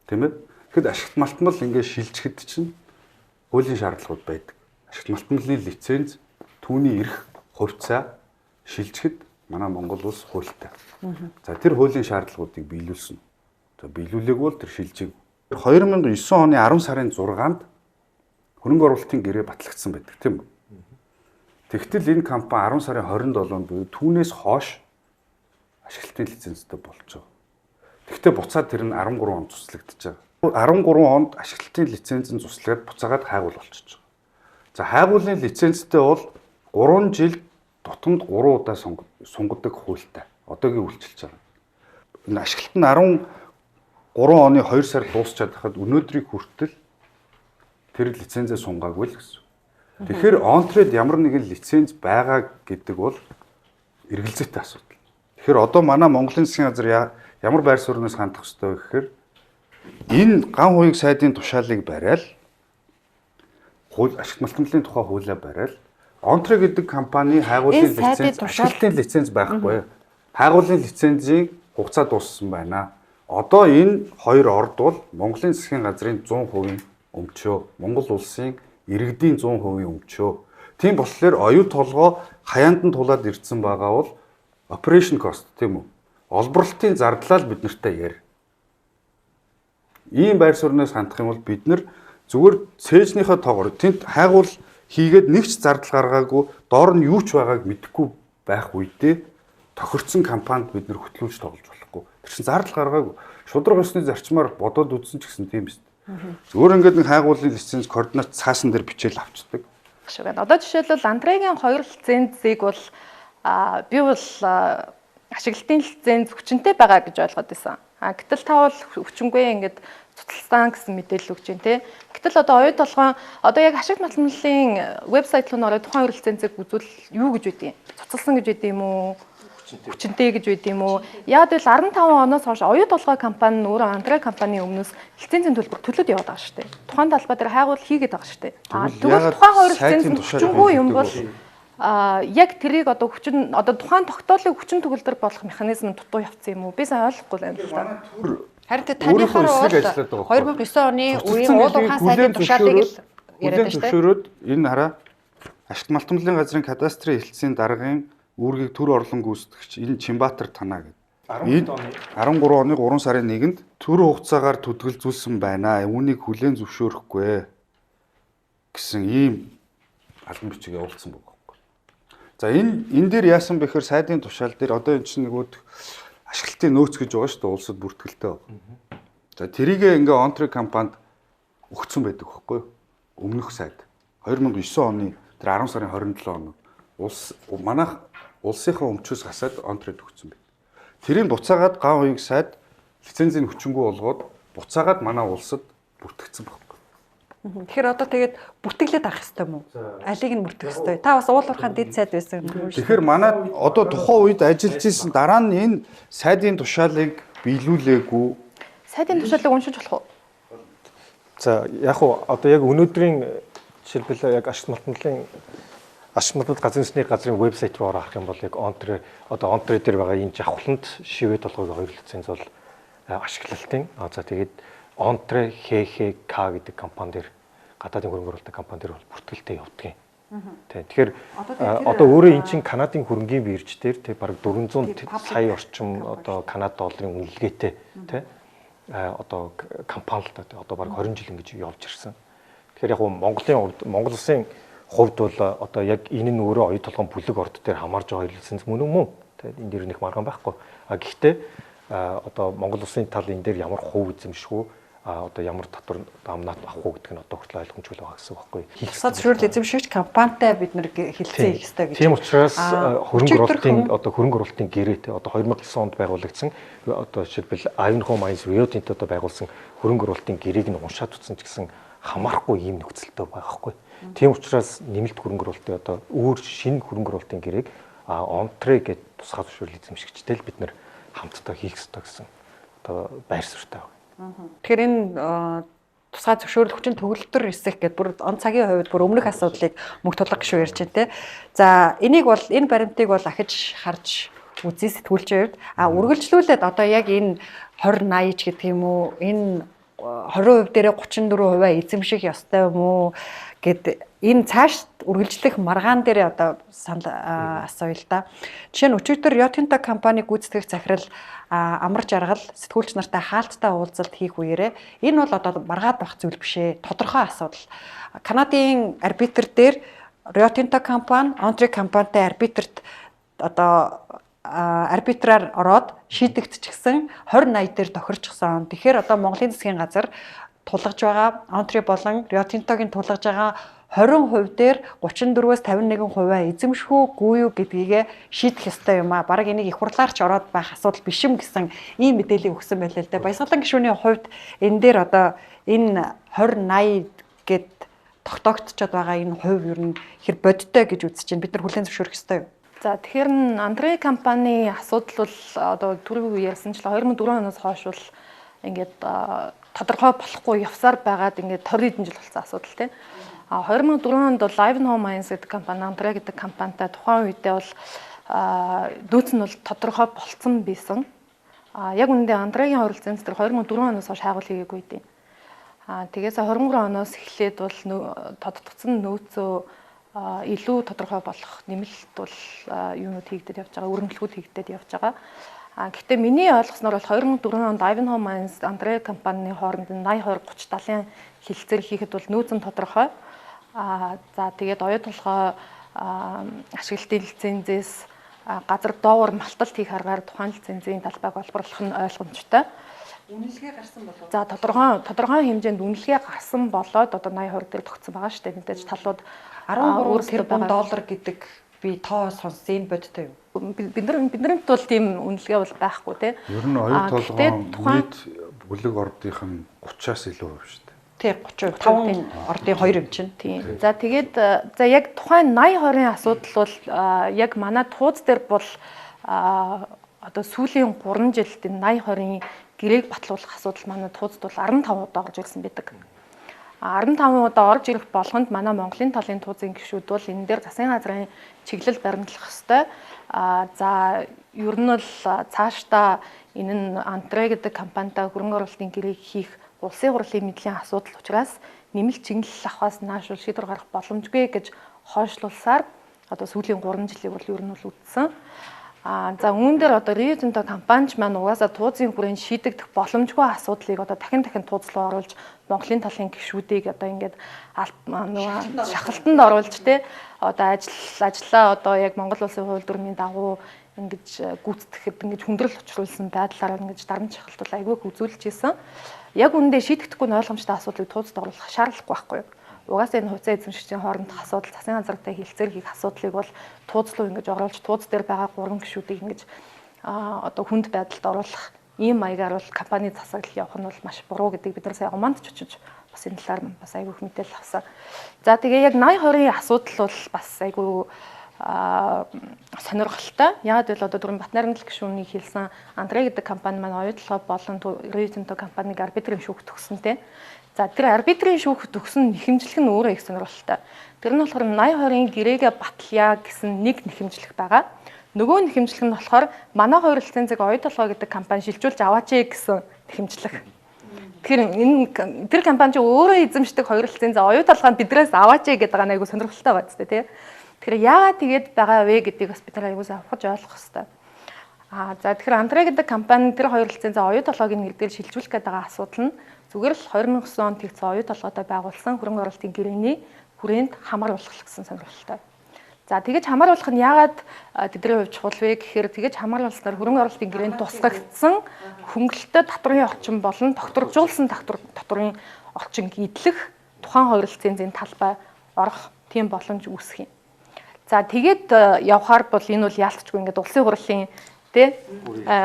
Тийм ээ? Тэгэхэд ашигт малтмал ингээд шилжихэд чинь хуулийн шаардлагууд байдаг. Ашигт малтмалын лиценз, түүний эрх хувьцаа шилжихэд манай Монгол улс хуультай. За тэр хуулийн шаардлагуудыг биелүүлсэн. За биелүүлээг бол тэр шилжиг 2009 оны 10 сарын 6-нд хөрөнгө оруулалтын гэрээ батлагдсан байдаг, тийм үү? Тэгтэл энэ компани 10 сарын 27-нд буюу түүнээс хойш ашиглалтын лицензтэй болж байгаа. Тэгтээ буцаад тэр нь 13 онд цуслагдчихж байгаа. 13 онд ашиглалтын лиценз нь цуслаад буцаагаад хайгуул болчихж байгаа. За хайгуулын лицензтэй бол 3 жил тутамд 3 удаа сунгадаг хуультай. Одоогийн үйлчилж байгаа. Энэ ашиглалт нь 13 оны 2 сар дуусчаад байхад өнөөдрийг хүртэл тэр лицензээ сунгаагүй л гэсэн. Тэгэхээр Онтред ямар нэгэн лиценз байгаа гэдэг бол эргэлзээтэй асуудал. Тэгэхээр одоо манай Монголын засгийн газар ямар байр сууриас хандах ёстой вэ гэхээр энэ ган хуйг сайдын тушаалыг барайл, хууль ашигт малтмалын тухай хуулиа барайл, Онтре гэдэг компани хайгуулын лиценз, ашиглалтын лиценз байхгүй. Хайгуулын лицензийн хугацаа дууссан байна. Одоо энэ хоёр орд бол Монголын засгийн газрын 100% өмчөө, Монгол улсын иргэдийн 100% өмчөө. Тийм болохоор оюу толгой хаяанд нь тулаад ирсэн байгаа бол operation cost тийм үү? Олборлолтын зардлаа л бид нартай яар. Ийм байр сууриас хандах юм бол бид нар зүгээр цээжнийхээ тоогоор тэнд хайгуул хийгээд нэг ч зардал гаргаагүй, доор нь юу ч байгааг мэдэхгүй байх үедээ тохирцсон компанид бид нар хөтлүүлж тоглож болохгүй. Тэр чинь зардал гаргаагүй. Шударга ёсны зарчмаар бодоод үзсэн ч гэсэн тийм биз. Зүгээр ингээд нэг хайгуулын лиценз координат цаасан дээр бичээл авчдаг. Шиг байна. Одоо жишээлбэл Антрегийн хоёр лицензийг бол би бол ашиглалтын лиценз хүчинтэй байгаа гэж ойлгоод байсан. Гэтэл та бол хүчингүй ингээд цуцалсан гэсэн мэдээлэл өгч байна те. Гэтэл одоо оюу толгойн одоо яг ашиг малтмалын вебсайт руу ороод тухайн хоёр лицензийг үзвэл юу гэж байдгийг? Цуцалсан гэж байд юм уу? Хүчинтэй гэж байд юм уу? Яг л 15 оноос хойш оюу толгой компани нь өөрөө Антре компани өмнөөс лицензийн төлбөр төлөд яваад байгаа шүү дээ. Тухайн талбай дээр хайгуул хийгээд байгаа шүү дээ. Тэгвэл тухайн хоёр лиценз нь хүчингүй юм бол яг тэрийг одоо хүчин одоо тухайн тогтоолыг хүчин төгөлдөр болох механизм нь дутуу явцсан юм уу? Би сайн ойлгохгүй байна л да. Харин таныхаар бол 2009 оны үеийн уул уурхайн сайдын тушаалыг л яриад байна шүү дээ. Зөвшөөрөөд энэ хараа ашигт малтмалын газрын кадастрын хэлтсийн даргын үүргийг төр орлон гүйцэтгэгч энэ Чимбаатар танаа гэдэг. 13 оны 3 сарын 1-нд төр хугацаагаар түдгэлзүүлсэн байна. Үүнийг хүлээн зөвшөөрөхгүй гэсэн ийм албан бичиг явуулсан байгаа байхгүй. За энэ дээр яасан бэ гэхээр сайдын тушаал дээр одоо энэ чинь нөгөө ашиглалтын нөөц гэж байгаа шүү дээ, улсад бүртгэлтэй байна. За тэрийг ингээ Онтре компанид өгцөн байдаг байхгүй юу? Өмнөх сайд 2009 оны тэр 10 сарын 27 оны улс манайх улсынхаа өмчөөс хасаад Онтред өгсөн байна. Тэрийг буцаагаад ган хуйг сайд лицензийг хүчингү болгоод буцаагаад манай улсад бүртгэгдсэн байхгүй. Тэгэхээр одоо тэгээд бүртгэлээд авах хэрэгтэй юм уу? Алийг нь бүртгэх хэрэгтэй. Та бас уул уурхайн дэд сайд байсан юм шүү. Тэгэхээр манай одоо тухайн үед ажиллаж исэн дараа нь энэ сайдын тушаалыг биелүүлээгүй. Сайдын тушаалыг уншиж болох уу? За яг уу одоо яг өнөөдрийн жишээлбэл яг ашиг малтмалын ашиг малтмал газрын үндэсний газрын вебсайт руу орох юм бол яг Онтре одоо Онтре дээр байгаа энэ жавхланд шивэ толгойг хоёр лиценз бол ашиглалтын. За тэгээд Онтре ХХК гэдэг компани дээр гадаадын хөрөнгө оруулалтын компани дээр бол бүртгэлтэй явдаг юм. Тэгэхээр одоо өөрөө эн чинь Канадын хөрөнгийн бирж дээр тэг бараг 400 сая орчим одоо Канад долларын үнэлгээтэй тий одоо компани л да одоо бараг 20 жил ингэж явж ирсэн. Тэгэхээр яг Монголын Монгол улсын хувьд бол одоо яг энэ нь өөрөө оюу толгойн бүлэг орд дээр хамаарж байгаа лиценз мөн үү? Тэгээд энэ дэр нэг маргаан байхгүй. А гэхдээ одоо Монгол улсын тал энэ дээр ямар хувь эзэмших үү, одоо ямар татвар амнаад авах уу гэдэг нь одоо хүртэл ойлгомжгүй байгаа гэсэн үг байхгүй. Тусгай зөвшөөрөл эзэмшигч компанитай бид нэр хэлцээ хийх ёстой гэж. Тийм учраас хөрөнгө оруулалтын одоо хөрөнгө оруулалтын гэрээтэй одоо 2009 онд байгуулагдсан одоо жишээлбэл Ivanhoe Mines Rio Tinto одоо байгуулсан хөрөнгө оруулалтын гэрээг нь уншаад утсан ч гэсэн хамаарахгүй ийм нөхцөлтэй байгаа байхгүй. Тийм учраас нэмэлт хөрөнгө оруулалтын одоо өөр шинэ хөрөнгө оруулалтын гэрээг Онтре гэдэг тусгай зөвшөөрөл эзэмшигчтэй л бид нэр хамтдаа хийх ёстой гэсэн одоо байр суурьтай байна. Тэгэхээр энэ тусгай зөвшөөрөл хүчин төгөлдөр эсэх гэдээ бүр он цагийн хувьд бүр өмнөх асуудлыг мөнх тулга гişүү ярьж байна те. За энийг бол энэ баримтыг бол ахиж харж үзье сэтгүүлчийн хувьд. А үргэлжлүүлээд одоо яг энэ 20 80 ч гэдэг юм уу, энэ 20% дээрээ 34% эзэмших ёстой юм уу гэд энэ цааш үргэлжлэх маргаан дээрээ одоо санал асууя л да. Жишээ нь өчигдөр Rio Tinto компани гүйцэтгэх захирал амар жаргал сэтгүүлч нартай хаалттай уулзалт хийх үеэрээ энэ бол одоо маргаад байх зүйл биш ээ. Тодорхой асуудал. Канадын арбитр дээр Rio Tinto компани, Онтри компанитай арбитрт одоо арбитраар ороод шийдэгдчихсэн 20 80 дээр тохирчихсан. Тэгэхээр одоо Монголын засгийн газар тулгаж байгаа Онтри болон Rio Tinto-гийн тулгаж байгаа 20% дээр 34-өөс 51% эзэмших үү, үгүй юу гэдгийг шийдэх ёстой юм а. Бараг энийг их хурлаарч ороод байх асуудал биш юм гэсэн ийм мэдээллийг өгсөн байлаа л дээ. Баясгалан гишүүний хувьд энэ дээр одоо энэ 20 80 гэд тогтоогдчиход байгаа энэ хувь ер нь хэр бодиттой гэж үзэж байна. Бид нар хүлээн зөвшөөрөх ёстой юу? За тэгэхээр Андре компани асуудал бол одоо түрүү ярьсанчлаа 2004 оноос хойш бол ингээд тодорхой болохгүй явсаар байгаад ингээд 20 хэдэн жил болсон асуудал тийм. А 2004 онд бол Ivanhoe Mines гэдэг компани, Андре гэдэг компанитай тухайн үедээ бол нөөц нь бол тодорхой болцсон байсан. А яг үүндээ Андрегийн хорилцсон тэр 2004 оноос хойш хайгуул хийгээгүй дээ. А тэгээс 23 оноос эхлээд бол тодтогдсон нөөцөө илүү тодорхой болох нэмэлт бол юунууд хийгдээд явж байгаа, өргөнлөхүүд хийгдээд явж байгаа. А гэхдээ миний ойлгосноор бол 2004 онд Ivanhoe Mines Андре компанийн хооронд 80 20 30 70-ын хэлэлцээр хийхэд бол нөөц нь тодорхой. А за тэгээд оюу толгой ашиглалтын лицензээс газар доогуур малталт хийх аргаар тухайн лицензийн талбайг олборлох нь ойлгомжтой. Үнэлгээ гарсан болов. За тодорхой хэмжээнд үнэлгээ гарсан болоод одоо 80 20 дээр тогтсон байгаа шүү дээ. Мэдээж талууд 13 тэрбум доллар гэдэг би тоо сонссон, энэ бодиттой юу? Биднэрт бол тийм үнэлгээ бол байхгүй тий. Ер нь оюу толгой нийт бүлэг ордынх нь 30-аас илүү хувь шүү дээ. Тий 30%, 5 ордын 2 юм чинь. Тий. За тэгээд за яг тухайн 80 20-ын асуудал бол яг манай тууз дээр бол одоо сүүлийн 3 жилд энэ 80 20-ын гэрээг батлуулах асуудал манай туузд бол 15 удаа орж ирсэн байдаг. 15 удаа орж ирэх болгонд манай Монголын талын туузын гишүүд бол энэ дээр засгийн газрын чиглэл баримтлах ёстой. За ер нь бол цаашдаа энэ нь Антре гэдэг компанитай хөрөнгө оруулалтын гэрээг хийх улсын хурлын мэдлийн асуудал учраас нэмэлт чиглэл авахаас нааш шийдвэр гаргах боломжгүй гэж хойшлуулсаар одоо сүүлийн 3 жилийг бол ер нь бол үтсэн. За үүн дээр одоо Rio Tinto компанич маань угаасаа туузын хүрээнд шийдэгдэх боломжгүй асуудлыг одоо дахин дахин тууз руу оруулж Монголын талын гишүүдийг одоо ингээд нөгөө шахалтанд оруулж те одоо ажлаа одоо яг Монгол улсын хууль дүрмийн дагуу ингэж гүйцэтгэхэд ингэж хүндрэл учруулсан байдлаар ингэж дарамт шахалт бол айгүй их үзүүлж исэн. Яг үүндээ шийдэгдэхгүй нь ойлгомжтой асуудлыг туузд оруулах шаардлагагүй байхгүй юу? Угаасаа энэ хувьцаа эзэмшигчдийн хоорондох асуудал, засгийн газартай хэлцээр хийх асуудлыг бол тууз руу ингэж оруулж тууз дээр байгаа гурван гишүүдийг ингэж одоо хүнд байдалд оруулах ийм маягаар бол компани засаглал явах нь бол маш буруу гэдгийг бид нар сая Оманд ч очиж бас энэ талаар бас айгүй их мэдээлэл авсан. За тэгээ яг 80 20-ын асуудал бол бас айгүй сонирхолтой. Яагаад гэвэл одоо түрүүн Батнайрамдал гишүүний хэлсэн Андре гэдэг компани маань оюу толгой болон Rio Tinto компаниг арбитрийн шүүхт өгсөн те. За тэр арбитрийн шүүхт өгсөн нэхэмжлэх нь өөрөө их сонирхолтой. Тэр нь болохоор 80 20-ын гэрээгээ батлая гэсэн нэг нэхэмжлэх байгаа. Нөгөө нэхэмжлэх нь болохоор манай хоёр лицензийг оюу толгой гэдэг компани шилжүүлж аваач гэсэн нэхэмжлэх. Тэгэхээр энэ тэр компани чи өөрөө эзэмшдэг хоёр лиценз оюу толгой бидрээс аваач гэдэг байгаа нь айгүй сонирхолтой байна зү тэ. Тэгэхээр яагаад тэгээд байгаа вэ гэдгийг бас бид нар айгүй авахж ойлгох хэрэгтэй. За тэгэхээр Андре гэдэг компани тэр хоёр лицензээ оюу толгойг нэр дээр шилжүүлэх гэдэг байгаа асуудал нь зүгээр л 2009 онд тэгсэн оюу толгойтой байгуулсан хөрөнгө оруулалтын гэрээний хүрээнд хамааруулах гэсэн сонирхолтой. За тэгэж хамааруулах нь яагаад тэдний хувьд чухал вэ гэхээр тэгэж хамааруулснаар хөрөнгө оруулалтын гэрээнд тусгагдсан хөнгөлөлтөй татварын орчин болон тогтворжуулсан татварын орчин эдлэх тухайн хоёр лицензийн талбай орох тийм боломж үүсэх юм. За тэгээд явхаар бол энэ бол яалтчгүй ингээд улсын хурлын тэ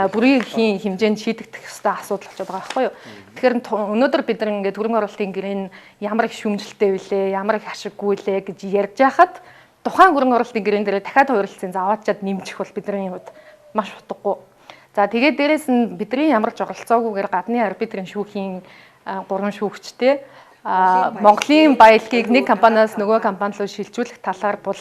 бүрийн хэмжээнд шийдэгдэх ёстой асуудал болчиход байгаа байхгүй юу. Тэгэхээр өнөөдөр бид нар ингээд хөрөнгө оруулалтын гэрээ нь ямар их шүүмжлэлтэй вүлээ, ямар их ашиггүй лээ гэж ярьж байхад тухайн хөрөнгө оруулалтын гэрээн дээр дахиад хоёр лиценз аваачаад нэмчих бол бидний хувьд маш утгагүй. За тэгээд дээрэс нь бидний ямар ч оролцоогүйгээр гадны арбитрийн шүүхийн 3 шүүгчтэй Монголын баялагийг нэг компаниас нөгөө компани руу шилжүүлэх талаар бол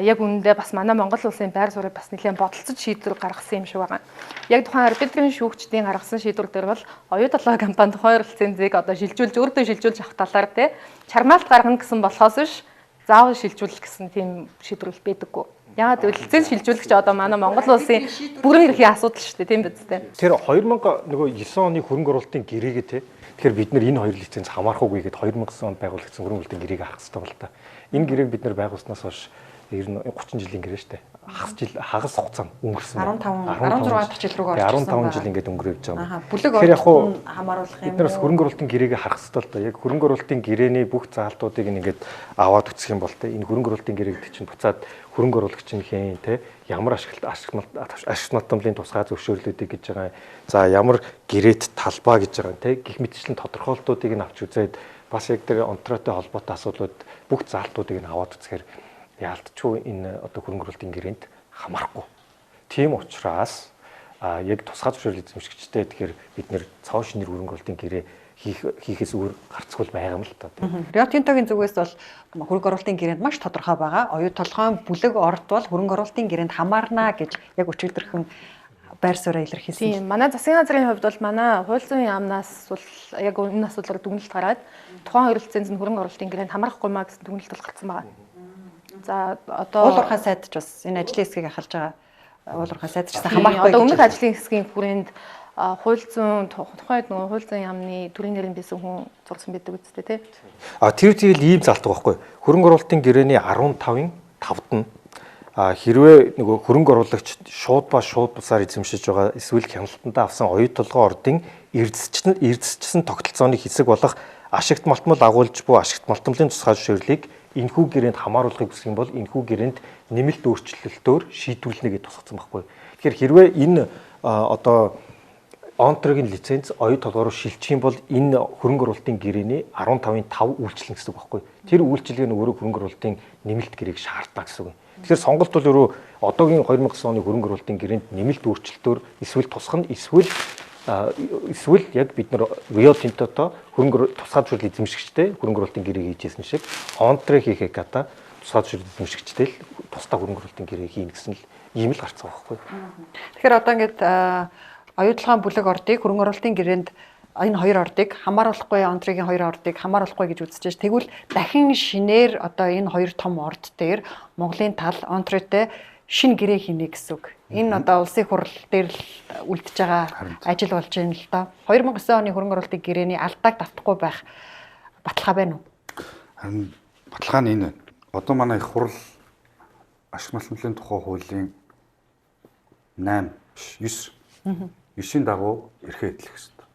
яг үнэндээ бас манай Монгол улсын байр суурийг бас нэлээд бодолцож шийдвэр гаргасан юм шиг байгаа. Яг тухайн арбитрийн шүүгчдийн гаргасан шийдвэр дээр бол оюу толгой компани тухайн лицензийг одоо шилжүүлж өөртөө шилжүүлж авах талаар те чармаалт гаргана гэсэн болохоос биш заавал шилжүүлэх гэсэн тийм шийдвэр байдаггүй. Яагаад гэвэл лиценз шилжүүлэх чи одоо манай Монгол улсын бүрэн эрхийн асуудал шүү дээ, тийм биз дээ. Тэр 2009 оны хөрөнгө оруулалтын гэрээгээ те. Тэгэхээр бид нэр энэ хоёр лиценз хамаарахгүй гээд 2009 онд байгуулагдсан хөрөнгө оруулалтын гэрээг харах хэрэгтэй бол та. Энэ гэрээг бид нэр байгуулснаас хойш ер нь 30 жилийн гэрээ шүү дээ. Хагас жил хагас хугацаа өнгөрсөн. 15 16 дахь жил рүү орчихсон. 15 жил ингээд өнгөрөөж байгаа юм. Бүлэг оролт хамааруулах юм. Бид нараас хөрөнгө оруулалтын гэрээг харах хэрэгтэй л да. Яг хөрөнгө оруулалтын гэрээний бүх заалтуудыг ингээд аваад үсэх юм бол те энэ хөрөнгө оруулалтын гэрээг чинь буцаад хөрөнгө оруулагч нь хэн те ямар ашиг матамлын тусгай зөвшөөрлүүдийг гэж байгаа. За ямар гэрээт талбай гэж байгаа те гих мэтчлэн тодорхойлтуудыг нь авч үзээд бас яг тэр онтроотой холбоотой асуудлууд бүх заалтуудыг нь аваад үзэхээр яалтчгүй энэ одоо хөрөнгө оруулалтын гэрээнд хамаарахгүй. Тийм учраас яг тусгай зөвшөөрөл эзэмшигчтэй тэгэхээр бид нэр цоо шинээр хөрөнгө оруулалтын гэрээ хийхээс өөр гарцгүй байгаа юм л та. Рио Тинтогийн зүгээс бол хөрөнгө оруулалтын гэрээнд маш тодорхой байгаа. Оюу толгойн бүлэг орд бол хөрөнгө оруулалтын гэрээнд хамаарна гэж яг өчигдөрхөн байр сууриа илэрхийлсэн. Тийм, манай засгийн газрын хувьд бол манай хууль зүйн яамнаас бол яг энэ асуудлаар дүгнэлт гараад тухайн хоёр лиценз нь хөрөнгө оруулалтын гэрээнд хамаарахгүй маа гэсэн дүгнэлт бол гарсан байгаа. За одоо уул уурхай сайд ч бас энэ ажлын хэсгийг ахалж байгаа уул уурхай сайд ч гэсэн хамаарахгүй. Одоо өмнөх ажлын хэсгийн хүрээнд хууль зүйн тухайд нөгөө хууль зүйн яамны төрийн нэрийн бисэн хүн зурсан байдаг үстэй тий. А тэр тэгэл ийм залтдаг байхгүй. Хөрөнгө оруулалтын гэрээний 15-ын 5-д нь хэрвээ нөгөө хөрөнгө оруулагч шууд ба шууд бусаар эзэмшиж байгаа эсвэл хяналтандаа авсан оюу толгой ордын эрдэсчсэн тогтолцооны хэсэг болох ашигт малтмал агуулж буй ашигт малтмалын тусгай зөвшөөрлийг энэхүү гэрээнд хамааруулахыг хүсэх юм бол энэхүү гэрээнд нэмэлт өөрчлөлтөөр шийдвэрлэнэ гэж тусгацсан байхгүй. Тэгэхээр хэрвээ энэ одоо Онтрогийн лиценз оюу толгой руу шилжих юм бол энэ хөрөнгө оруулалтын гэрээний 15-ын 5 үйлчлэн гэсэн үг байхгүй. Тэр үйлчилгээ нь өөрөө хөрөнгө оруулалтын нэмэлт гэрээг шаарддаг гэсэн үг. Тэгэхээр сонголт бол өөрөө одоогийн 2009 оны хөрөнгө оруулалтын гэрээнд нэмэлт өөрчлөлтөөр эсвэл тусах нь эсвэл яг бид нар Рио Тинтото хөрөнгө тусгай зөвшөөрөл эзэмшигчтэй хөрөнгө оруулалтын гэрээг хийжсэн шиг Онтро хийхээ гата тусгай зөвшөөрөл эзэмшигчтэй л тусдаа хөрөнгө оруулалтын гэрээ хийнэ гэсэн л ийм л гарцгаа байхгүй. Тэгэхээр одоо ингээд оюу толгойн бүлэг ордыг хөрөнгө оруулалтын гэрээнд энэ хоёр ордыг хамааруулахгүй, Онтрогийн хоёр ордыг хамааруулахгүй гэж үзэж. Тэгвэл дахин шинээр одоо энэ хоёр том орд дээр Монголын тал Онтротой шинэ гэрээ хийнэ гэсэн үг. Энэ одоо улсын хурал дээр л үлдэж байгаа ажил болж байна л доо. 2009 оны хөрөнгө оруулалтын гэрээний алдааг давтахгүй байх баталгаа байна уу? Харин баталгаа нь энэ байна. Одоо манай их хурал ашиг малтмалын тухай хуулийн 8 биш 9 9-ийн дагуу эрхээ эдлэх ёстой.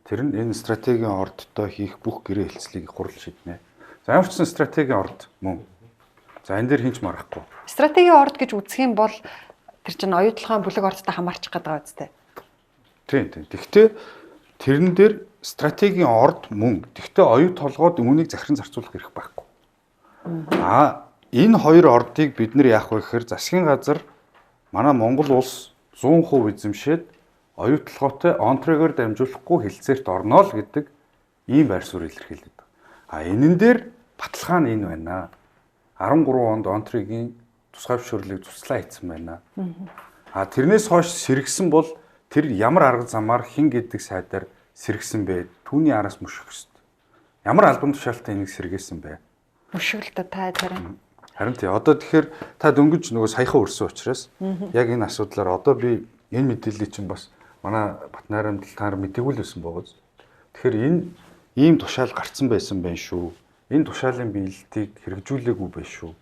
Тэр нь энэ стратегийн ордтой хийх бүх гэрээ хэлцлийг хурал шийднэ. За ямар ч сан стратегийн орд мөн. За энэ дээр хинч марахгүй. Стратегийн орд гэж үзэх юм бол тэр чинь оюу толгойн бүлэг ордтой хамаарчих гээд байгаа үстэй. Тийм тийм. Тэгвэл тэрэн дээр стратегийн орд мөн. Тэгвэл оюу толгойд үүнийг захиран зарцуулах эрх байхгүй. Аа энэ хоёр ордыг бид нэр яах вэ гэхээр засгийн газар манай Монгол улс 100% эзэмшээд оюу толгойтой онтрогоор дамжуулахгүй хэлцээрт орно л гэдэг ийм байр суурь илэрхийлээд байгаа. А энэн дээр баталгаа нь энэ байна. 13 онд Онтрогийн тусгай зөвшөөрлийг туслаа хийсэн байна. А тэрнээс хойш сэргсэн бол тэр ямар арга замаар хэн гэдэг сайдаар сэргсэн бэ? Түүний араас мөшөх ёстой. Ямар албан тушаалтай энийг сэргээсэн бэ? Мөшгөлтө та тарин. Харин тий. Одоо тэгэхээр та дөнгөж нөгөө саяхан өрсөн учраас яг энэ асуудлаар одоо би энэ мэдээллийг чинь бас манай Батнайрамдал та нар мдэггүй л байсан бооз. Тэгэхээр энэ ийм тушаал гарцсан байсан байх шүү. Энэ тушаалын биелэлтийг хэрэгжүүлээгүй байх шүү.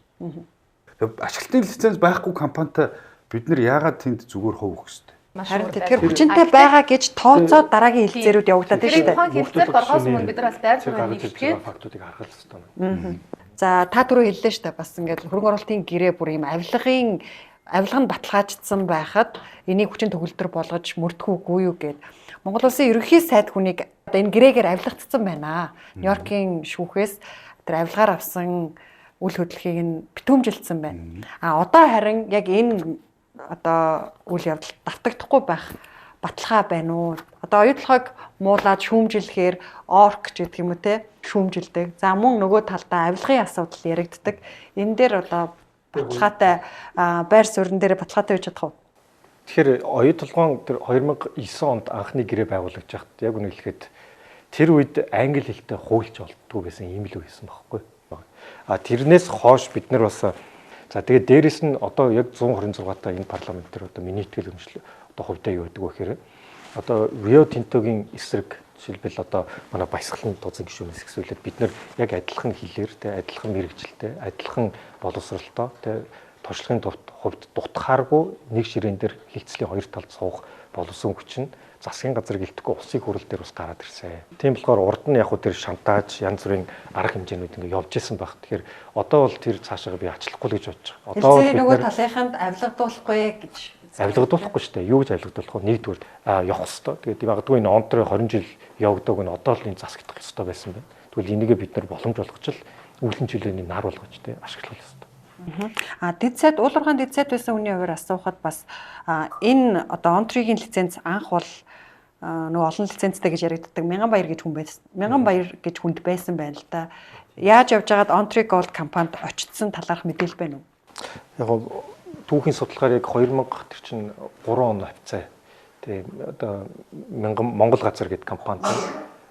Ашиглалтын лиценз байхгүй компанитай бид нар яагаад тэнд зүгээр хувь өгөх ёстой? Харин тэр хүчинтэй байгаа гэж тооцоод дараагийн хэлцээрүүд явагдаад байна шүү дээ. Тухайн хэлцээр гаргахаас өмнө бид нар бас байр суурийг нэгтгэхэд фактуудыг харах ёстой байна. За та түрүү хэллээ шүү дээ. Бас ингээд хөрөнгө оруулалтын гэрээ бүр ийм авилгын авилга нь баталгаажсан байхад энийг хүчин төгөлдөр болгож мөрдөх үгүй юу гэд Монгол улсын ерөнхий сайд хүнийг одоо энэ гэрээгээр авилгацсан байна. Нью-Йоркийн шүүхээс тэр авилгаар авсан үл хөдлөхийг нь битүүмжилсэн байна. А одоо харин яг энэ одоо үйл явдал давтагдахгүй байх баталгаа байна уу? Одоо оюутлогыг муулаад шүүмжилэхээр орк ч гэдэг юм уу те шүүмжилдэг. За мөн нөгөө талдаа авилгын асуудал яригддаг. Энэ дээр одоо баталгаатай байр суурин дээр баталгаатай байж чадах уу? Тэгэхээр оюу толгоон тэр 2009 онд анхны гэрээ байгуулагдаж байхад яг үнэ хэлэхэд тэр үед англи хэлтэй хуульч олддгүй байсан юм л байсан байхгүй. А тэрнээс хойш бид нар бас за тэгээд дээрэс нь одоо яг 126 та энэ парламент дээр одоо миний итгэл үнэмшил одоо хувьдаа юу гэдэг вэ гэхээр одоо Рио Тинтогийн эсрэг жишээлбэл одоо манай баясгалан тузан гишүүнээс ихсүүлээд бид нар яг адилхан хэлээр те адилхан мэрэгжилтэй адилхан боловсралтой те туршлагын хувьд дутхааргүй нэг ширээн дээр хилцлийн хоёр талд суух боловсон хүч нь засгийн газар гэлтэхгүй улсын хурал дээр бас гараад ирсэн. Тийм болохоор урд нь яг хуу тэр шантаж янз бүрийн арга хэмжээнүүд ингээ явж исэн баг. Тэгэхээр одоо бол тэр цаашаа би ачлахгүй л гэж бодож байгаа. Одоо бол нөгөө талынханд авилгадуулахгүй гэж авилгадуулахгүй шүү дээ. Юу гэж авилгадуулах вэ? Нэгдүгээр явах хэвээр. Тэгээд магадгүй энэ онтрой 20 жил явагдаг нь одоо л энэ засагдах ёстой байсан байна. Тэгвэл энийгээ бид нар боломж болгож л өвлөн чөлөөний нар болгож тэ ашиглах ёстой. А дэд сайд уул уурхайн дэд сайд байсан хүний хуваар асуухад бас энэ одоо онтригийн лиценз анх бол нөгөө олон лицензтэй гэж яригддаг Мянган Баяр гэж хүн байсан. Мянган Баяр гэж хүнд байсан байна л да. Яаж явж байгаад Онтри Gold компанид очсон талаарх мэдээлэл байна уу? Яг түүхийн судалгаар яг 2000 тэр чинь 3 он хавцаа. Тэгээ одоо Мянган Монгол газар гэдэг компанид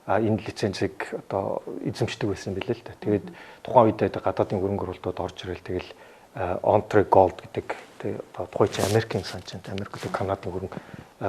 энэ лицензийг одоо эзэмшдэг байсан билээ л да. Тэгээд тухайн үед гадаадын хөрөнгө оруулалтууд орж ирэл тэгэл Entre Gold гэдэг тэг одоо тухайн чинь Америкийн сан чинь Америк болон Канадын хөрөнгө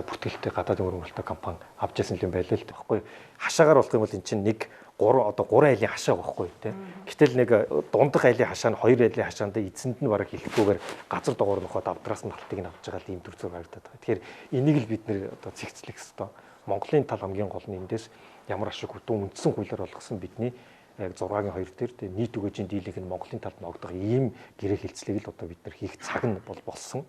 бүртгэлтэй гадаадын хөрөнгө оруулалттай компани авч ирсэн юм байлээ л да. Тэгэхгүй хашаагаар болох юм бол эн чинь нэг 3 одоо 3 айлын хашаа байхгүй тий. Гэтэл нэг дундах айлын хашаа нь 2 айлын хашаанд эзэнд нь бараг хэлэхгүйгээр газар доогоор нөхөд давдраас нь талтыг нь авч байгаа л ийм төр зур харагдаад байгаа. Тэгэхээр энийг л бид нэр одоо цэгцлэх ёстой. Монголын тал хамгийн гол нь эндээс ямар ашиг хүтэн үндсэн хуулиар болгосон бидний яг 6-гийн 2 дээр тий нийт өгөөжийн дийлэнх нь Монголын талд ногдох ийм гэрээ хэлцлийг л одоо бид нар хийх цаг нь бол болсон.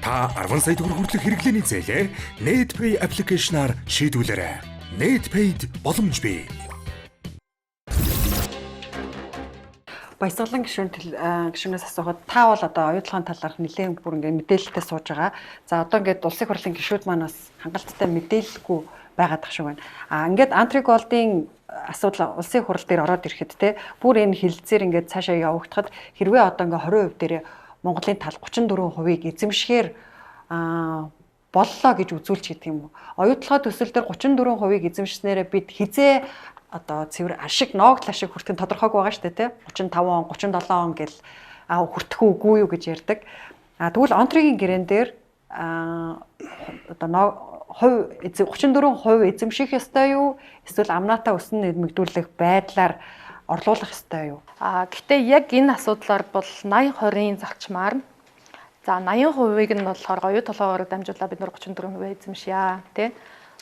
Та 10 сая төгрөг хүртэлх хэрэглээний зээлээ NetPay аппликейшнаар шийдвүлээрэй. NetPay-д боломж бий. Баясгалан гишүүнээс асуухад та бол одоо оюутлогын талаарх нэлээд бүр ингээд мэдээлэлтэй сууж байгаа. За одоо ингээд улсын хурлын гишүүд маань бас хангалттай мэдээлэлгүй байгаад тах шиг байна. А ингээд Антри Голдын асуудал улсын хурал дээр ороод ирэхэд те бүр энэ хилцээр ингээд цаашаа явагдахад хэрвээ одоо ингээд 20% дээрээ Монголын тал 34%-ийг эзэмшихээр боллоо гэж үзүүлч гэдэг юм уу. Оюутлогоо төсөл дээр 34%-ийг эзэмшснээрээ бид хизээ одоо цэвэр ашиг ноогдол ашиг хүртэх нь тодорхойгүй байгаа шүү дээ тий 35 он 37 он гэл хүртэх үгүй юу гэж ярьдаг. А тэгвэл онтригийн гэрээн дээр одоо хувь 34% эзэмших ёстой юу? Эсвэл амнаатаа өсөн нэмэгдүүлэх байдлаар орлуулах ёстой юу? А гэтээ яг энэ асуудлаар бол 80 20-ын зарчмаар за 80%-ийг нь болохоор оюу толгоогоор дамжуулаад бид нар 34% эзэмшье тий.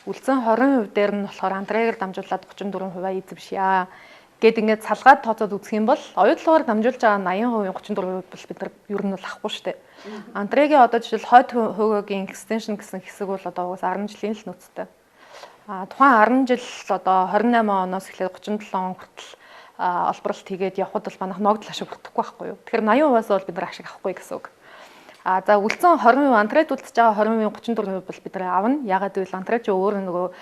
Үлдсэн 20% дээр нь болохоор антрагаар дамжуулаад 34% эзэмшье гэд ингээд салгаад тооцоод үзэх юм бол оюу толгоогоор дамжуулж байгаа 80%-ийн 34% бол бид нар ер нь бол авахгүй шүү дээ. Антрагийн одоо жишээл хойд хөөгөөгийн extension гэсэн хэсэг бол одоо угсаа 10 жилийн л нөөцтэй. А тухайн 10 жил одоо 28 оноос эхлээд 37 он хүртэл олборлолт хийгээд явхад бол манайх ногдол ашиг хүртэхгүй байхгүй юу. Тэгэхээр 80%-аас бол бид нар ашиг авахгүй гэсэн үг. А за үлдсэн 20% антрайд үлдэж байгаа 20%-ийн 34% бол бид нар авна. Ягаад гэвэл антрайд чи өөр нөгөө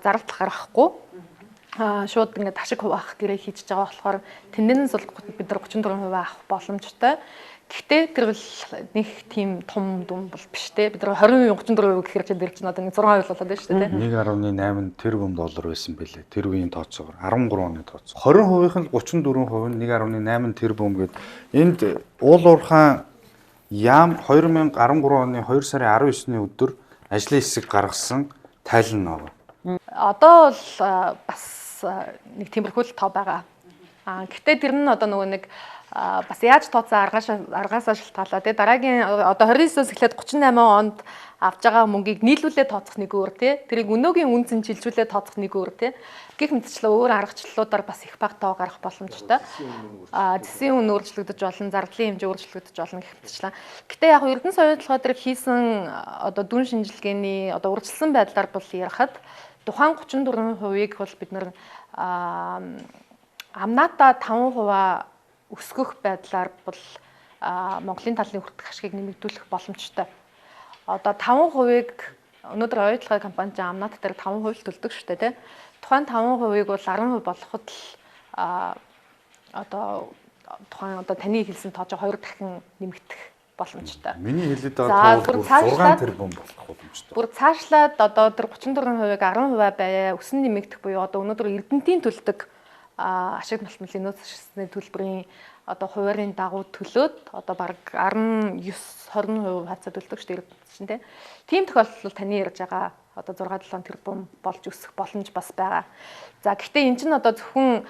зардал гаргахгүй. Шууд ингээд ашиг хуваах гэрээ хийж байгаа болохоор тэндээс бол бид нар 34% авах боломжтой. Гэхдээ тэр бол нэг тийм том дүн бол биш те. Бид нар 20% 34% гэхээр чинь тэр чинь одоо 6% болоод байна шүү дээ. 1.8 тэрбум доллар байсан бэлээ. Тэр үеийн тооцоогоор 13 оны тооцоо. 20%-ийнх нь 34% нь 1.8 тэрбум гэд энд уул уурхаан яам 2013 оны 2 сарын 19-ны өдөр ажлын хэсэг гаргасан тайлан байгаа. Одоо бол бас бас нэг тиймэрхүү л тоо байгаа. Гэхдээ тэр нь одоо нөгөө нэг бас яаж тооцсон аргаасаа шалтгаалаа тий дараагийн одоо 29-оос эхлээд 38 онд авж байгаа мөнгийг нийлүүлээ тооцох нэг өөр тий тэрийг өнөөгийн үн цэн чилжүүлээ тооцох нэг өөр тий гэх мэтчлэн өөр аргачлалуудаар бас их бага тоо гарах боломжтой. Зэсийн үн өөрчлөгдөж болно, зардлын хэмжээ өөрчлөгдөж болно гэх мэтчлэн. Гэтэ яг Эрдэнэс оюун толгой дээр хийсэн одоо дүн шинжилгээний одоо урьдчилсан байдлаар бол ярихад тухайн 34%-ийг бол бид нар амнаата 5% өсгөх байдлаар бол Монголын талын хүртэх ашгийг нэмэгдүүлэх боломжтой. Одоо 5%-ыг өнөөдөр оюун толгой компани чинь амнаат дээр 5% л төлдөг шүү дээ, тий. Тухайн 5%-ыг бол 10% болгоход л одоо тухайн одоо таны хэлсэн тоож 2 дахин нэмэгдэх боломжтой. Миний хэлээд байгаа тоо 6 тэрбум болох боломжтой. Бүр цаашлаад одоо тэр 34%-ыг 10% байя өсөн нэмэгдэх буюу одоо өнөөдөр Эрдэнэтийн төлдөг ашиг налтлын нөөц ашигсны төлбөрийн одоо хуваарийн дагуу төлөөд одоо бараг 19 20% хацаа төлдөг шүү дээ Эрдэнэт чинь тий. Тийм тохиолдолд таны ярьж байгаа одоо 6 7 тэрбум болж өсөх боломж бас байгаа. За гэхдээ эн чинь одоо зөвхөн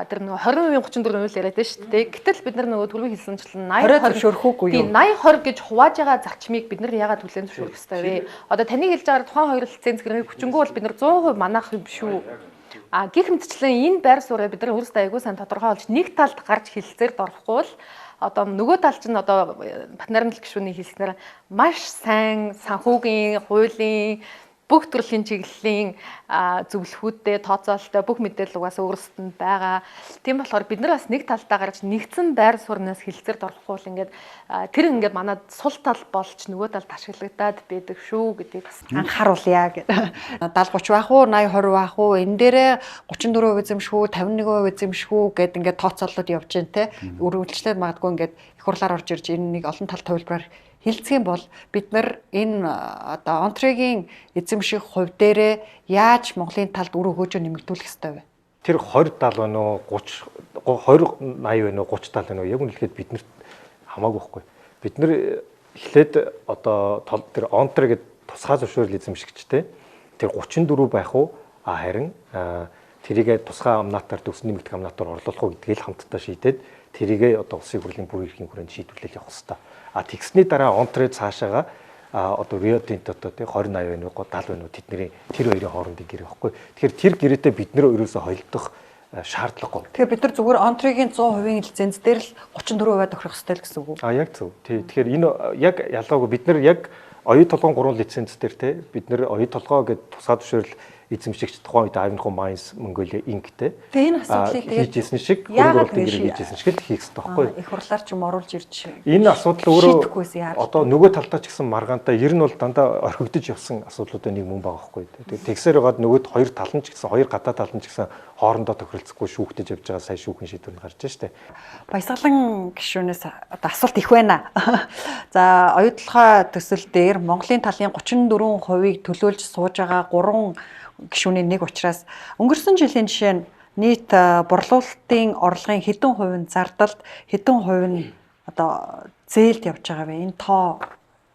тэр нөгөө 20% 34% л яриад байна шүү дээ. Гэтэл бид нар нөгөө түрүү хэлсэнчлэн 80 20 зөвшөөрөхгүй юу? Тийм 80 20 гэж хувааж байгаа зарчмыг бид нар яагаад хүлээн зөвшөөрөх ёстой вэ? Одоо таны хэлж байгаа тухайн хоёр лиценз гэрээ хүчингү бол бид нар 100% манах юм шүү. Гэх мэтчлэн энэ байр сууриа бид нар өөрсдөө аягүй сайн тодорхой болж нэг талд гарч хэлцээрд орохгүй бол одоо нөгөө тал чинь одоо Батнайрамдал гишүүний хэлснээр маш сайн санхүүгийн, хуулийн бүх төрлийн чиглэлийн зөвлөхүүдтэй, тооцоололтой бүх мэдээлэл угаасаа өөрсдөд нь байгаа. Тийм болохоор бид нар бас нэг талдаа гарч нэгдсэн байр сууриас хэлцээрд орохгүй бол ингээд тэр ингээд манай сул тал болж нөгөө талд ашиглагдаад байдаг шүү гэдгийг бас анхааруулъя гэдэг. 70 30 байх уу, 80 20 байх уу, энэ дээрээ 34% эзэмших үү, 51% эзэмших үү гэд ингээд тооцоололууд явж байна те. Үргэлжлээд магадгүй ингээд их хурлаар орж ирж энэ нэг олон талт хувилбараар хэлцэх юм бол бид нар энэ одоо Онтрегийн эзэмших хувь дээрээ яаж Монголын талд үр өгөөжөө нэмэгдүүлэх ёстой вэ? Тэр 20 70 байна уу, 30 20 80 байна уу, 30 70 байна уу? Яг үнэхээр биднэрт хамаагүй байхгүй. Бид нар эхлээд одоо тэр Онтре гэдэг тусгай зөвшөөрөл эзэмшигчтэй тэр 34 байх уу? Харин тэрийгэ тусгай амнаатаар төгс нэмэгдэх амнаатаар орлуулах уу гэдгийг л хамтдаа шийдээд тэрийгэ одоо улсын хурлын бүр эрхийн хүрээнд шийдвэрлэл явах хэрэгтэй. Тэгсний дараа Онтре цаашаага одоо Рио Тинто тий 20 80 байна уу 70 байна уу тэдний тэр хоёрын хоорондын гэрээ байхгүй. Тэгэхээр тэр гэрээтэй бид нэр ерөөсөө холилдох шаардлагагүй. Тэгэхээр бид нар зүгээр Онтрегийн 100% лиценз дээр л 34% тохирох ёстой л гэсэн үг үү? Яг зөв. Тий. Тэгэхээр энэ яг ялгаагүй бид нар яг оюун толгойн 3 лиценз дээр тий бид нар оюун толгой гэд тусгай зөвшөөрөл эзэмшигч тухайн үед Ivanhoe Mines Mongolia Inc-тэй. Тэгээ энэ асуудлыг тэгээд хийжсэн шиг хөрөнгө оруулалтын гэрээ хийжсэн шиг л хийх ёстой байхгүй. Их хурлаар ч юм оруулж ирж энэ асуудал өөрөө одоо нөгөө талдаа ч гэсэн маргаантай ер нь бол дандаа орхигдож явсан асуудлуудын нэг мөн байгаа байхгүй. Тэгээд тэгсээр байгаад нөгөөд хоёр тал нь ч гэсэн хоёр гадаа тал нь ч гэсэн хоорондоо тохиролцохгүй шүүхтэж явж байгаа сая шүүхэн шийдвэр нь гарч штэ. Баясгалан гишүүнээс одоо асуулт их байна. За оюун толгой төсөл дээр Монголын талын 34%-ийг төлөөлж сууж байгаа 3 гишүүний нэг учраас өнгөрсөн жилийн жишээ нь нийт борлуулалтын орлогын хэдэн хувь нь зардалд, хэдэн хувь нь одоо зээлд явж байгаа вэ? Энэ тоо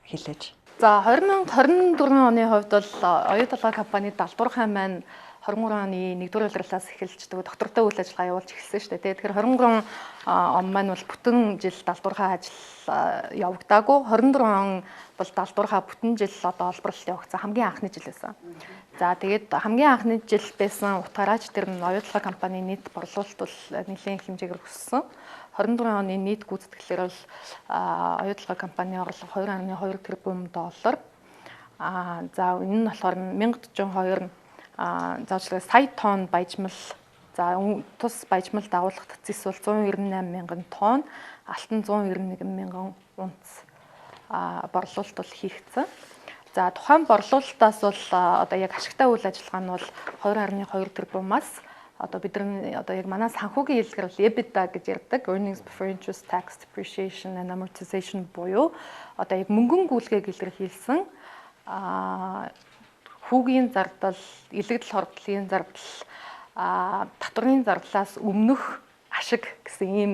хэлээж. За 2024 оны хувьд бол оюун толгой компани Далдуурхай маань 23 оны 1-р улирлаас эхэлж доктортой үйл ажиллагаа явуулж эхэлсэн шүү дээ. Тэгэхээр 23 он маань бол бүтэн жил Далдуурхай ажил явагдаагүй. 24 он бол Далдуурхай бүтэн жил одоо олборлолт явагдсан хамгийн анхны жил байсан. За тэгээд хамгийн анхны жил байсан утгаараа ч тэр нь оюун толгой компани нийт борлуулалт бол нэлээд хэмжээгээр өссөн. 24 оны нийт гүйцэтгэлээр бол оюун толгой компани орлого 2.2 тэрбум доллар. За энэ нь болохоор 1042 заавчлаа сая тонн баяжмал, за тус баяжмал дагуулах цэс бол 198 мянган тонн, алтан 191 мянган унц борлуулалт бол хийгдсэн. За тухайн борлуулалтаас бол одоо яг ашигтай үйл ажиллагаа нь бол 2.2 тэрбумаас одоо бидний одоо яг манай санхүүгийн хэллэгээр бол EBITDA гэж ярьдаг, earnings before interest, tax, depreciation and amortization буюу одоо яг мөнгөн гүйлгээг илэрхийлсэн хүүгийн зардал, илэгдэл хордлын зардал, татварын зардлаас өмнөх ашиг гэсэн ийм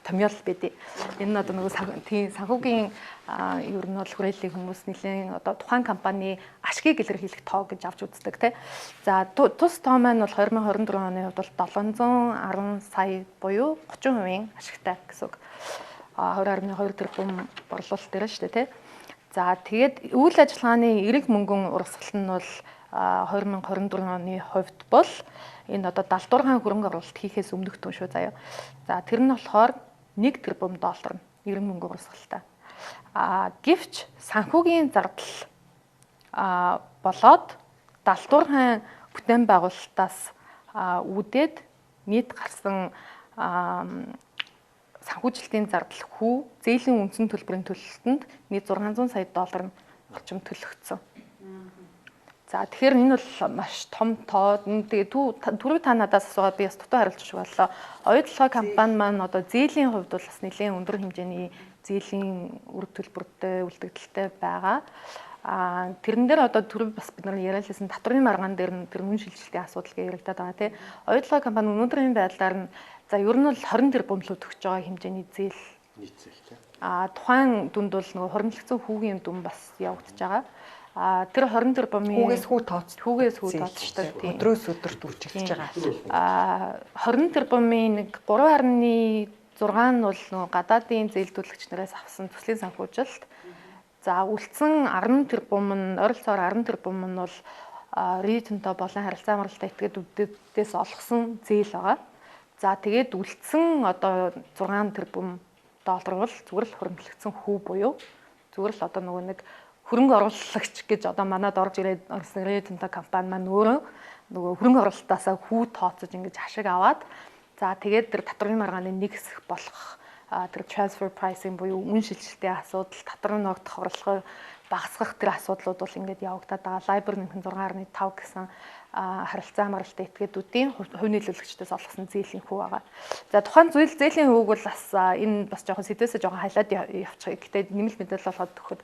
томьёол байдیں۔ Энэ нь одоо нөгөө тийм санхүүгийн ер нь бол хүрээллийн хүмүүс нэлээд одоо тухайн компани ашгийг илэрхийлэх тоо гэж авч үздэг тий. За тус тоо маань бол 2024 оны хувьд бол 710 сая буюу 30% ашигтай гэсэн үг. 20.2 тэрбум борлуулалт дээр шүү дээ тий. За тэгээд үйл ажиллагааны эрэг мөнгөн урсгал нь бол 2024 оны хувьд бол энэ одоо 76 хөрөнгө оруулалт хийхээс өмнөх түн шүү заяа. За тэр нь болохоор 1 тэрбум доллар эрэг мөнгө урсгалтай. Гэвч санхүүгийн зардал болоод 76 бүтээн байгуулалтаас үүдээд нийт гарсан санхүүжилтийн зардал хүү зээлийн үндсэн төлбөрийн төлөлтөнд нийт 600 сая доллар орчим төлөгдсөн. За тэгэхээр энэ бол маш том тоо. Тэгээ түрүү та надаас асуугаад би бас дутуу хариулчих шиг боллоо. Оюу толгой компани маань одоо зээлийн хувьд бол бас нэлээд өндөр хэмжээний зээлийн үр төлбөртэй үлдэгдэлтэй байгаа. Тэрэн дээр одоо түрүү бас бид нар яриалсан татврын маргаан дээр нь тэр үн шилжилтийн асуудал гэж яригадаад байгаа тий. Оюу толгой компани өнөөдрийн байдлаар нь за ер нь бол 20 тэрбум руу төгсөж байгаа хэмжээний зээл. Нийт зээл тий. Тухайн дүнд бол нөгөө хоримтлагдсан хүүгийн дүн бас явагдаж байгаа. Тэр 20 тэрбумын хүүгээс хүү тооц. Хүүгээс хүү тооцдог тийм. Өдрөөс өдөрт үржигдэж байгаа. 20 тэрбумын нэг 3.6 нь бол нөгөө гадаадын зээлдүүлэгч нараас авсан төслийн санхүүжилт. За үлдсэн 10 тэрбум нь ойролцоогоор 10 тэрбум нь бол Rio Tinto болон харилцаа амралтай этгээдүүдээс олгосон зээл байгаа. За тэгээд үлдсэн одоо 6 тэрбум доллар бол зүгээр л хуримтлагдсан хүү буюу зүгээр л одоо нөгөө нэг хөрөнгө оруулагч гэж одоо манад орж ирээд орсон Rio Tinto компани маань өөрөө нөгөө хөрөнгө оруулалтаасаа хүү тооцож ингэж ашиг аваад за тэгээд тэр татврын маргааны нэг хэсэг болох тэр transfer pricing буюу үн шилжилтийн асуудал, татврын ногдох орлогыг багасгах тэр асуудлууд бол ингээд явагдаад байгаа. LIBOR нэмэх 6.5 гэсэн харилцаа амралтай этгээдүүдийн хувь нийлүүлэгчдээс олгосон зээлийн хүү байгаа. За тухайн зүйл зээлийн хүүг бол бас энэ бас жоохон сэдвээсээ жоохон хайлаад явчих. Гэтэ нэмэлт мэдээлэл олгоод өгөхөд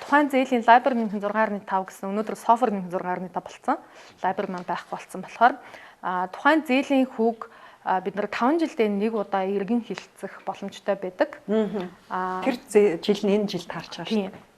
тухайн зээлийн LIBOR нэмэх 6.5 гэсэн өнөөдөр SOFR нэмэх 6.5 болсон. LIBOR маань байхгүй болсон болохоор тухайн зээлийн хүүг бид нар 5 жилдээ нэг удаа эргэн хилцэх боломжтой байдаг. Тэр жил нь энэ жил таарч байгаа шүү дээ.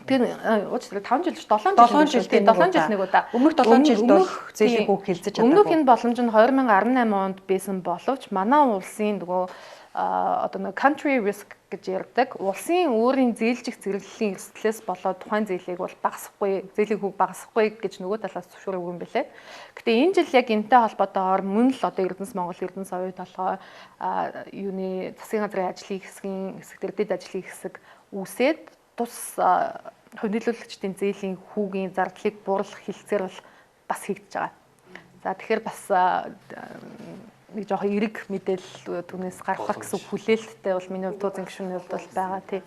Тэр уучлаарай 5 жил 7 жил 7 жил нэг удаа. Өмнөх 7 жилд бол зээлийн хүүг хилцэж чадаагүй. Өмнөх энэ боломж нь 2018 онд байсан боловч манай улсын нөгөө одоо нэг country risk гэж ярьдаг. Улсын өөрийн зээлжих зэрэглэлийн эрсдлээс болоод тухайн зээлийг бол багасгахгүй, зээлийн хүүг багасгахгүй гэж нөгөө талаас зөвшөөрөөгүй юм бэлээ. Гэтэ энэ жил яг энэтэй холбоотойгоор мөн л одоо Эрдэнэс Монгол, Эрдэнэс оюу толгой юуны засгийн газрын ажлын хэсгийн хэсэг дээр дэд ажлын хэсэг үүсээд тус хувь нийлүүлэгчдийн зээлийн хүүгийн зардлыг бууруулах хэлцээр бол бас хийгдэж байгаа. За тэгэхээр бас нэг жоохон эрэг мэдээлэл түүнээс гарах гэсэн хүлээлттэй бол миний хувьд туузын гишүүний хувьд бол байгаа тий.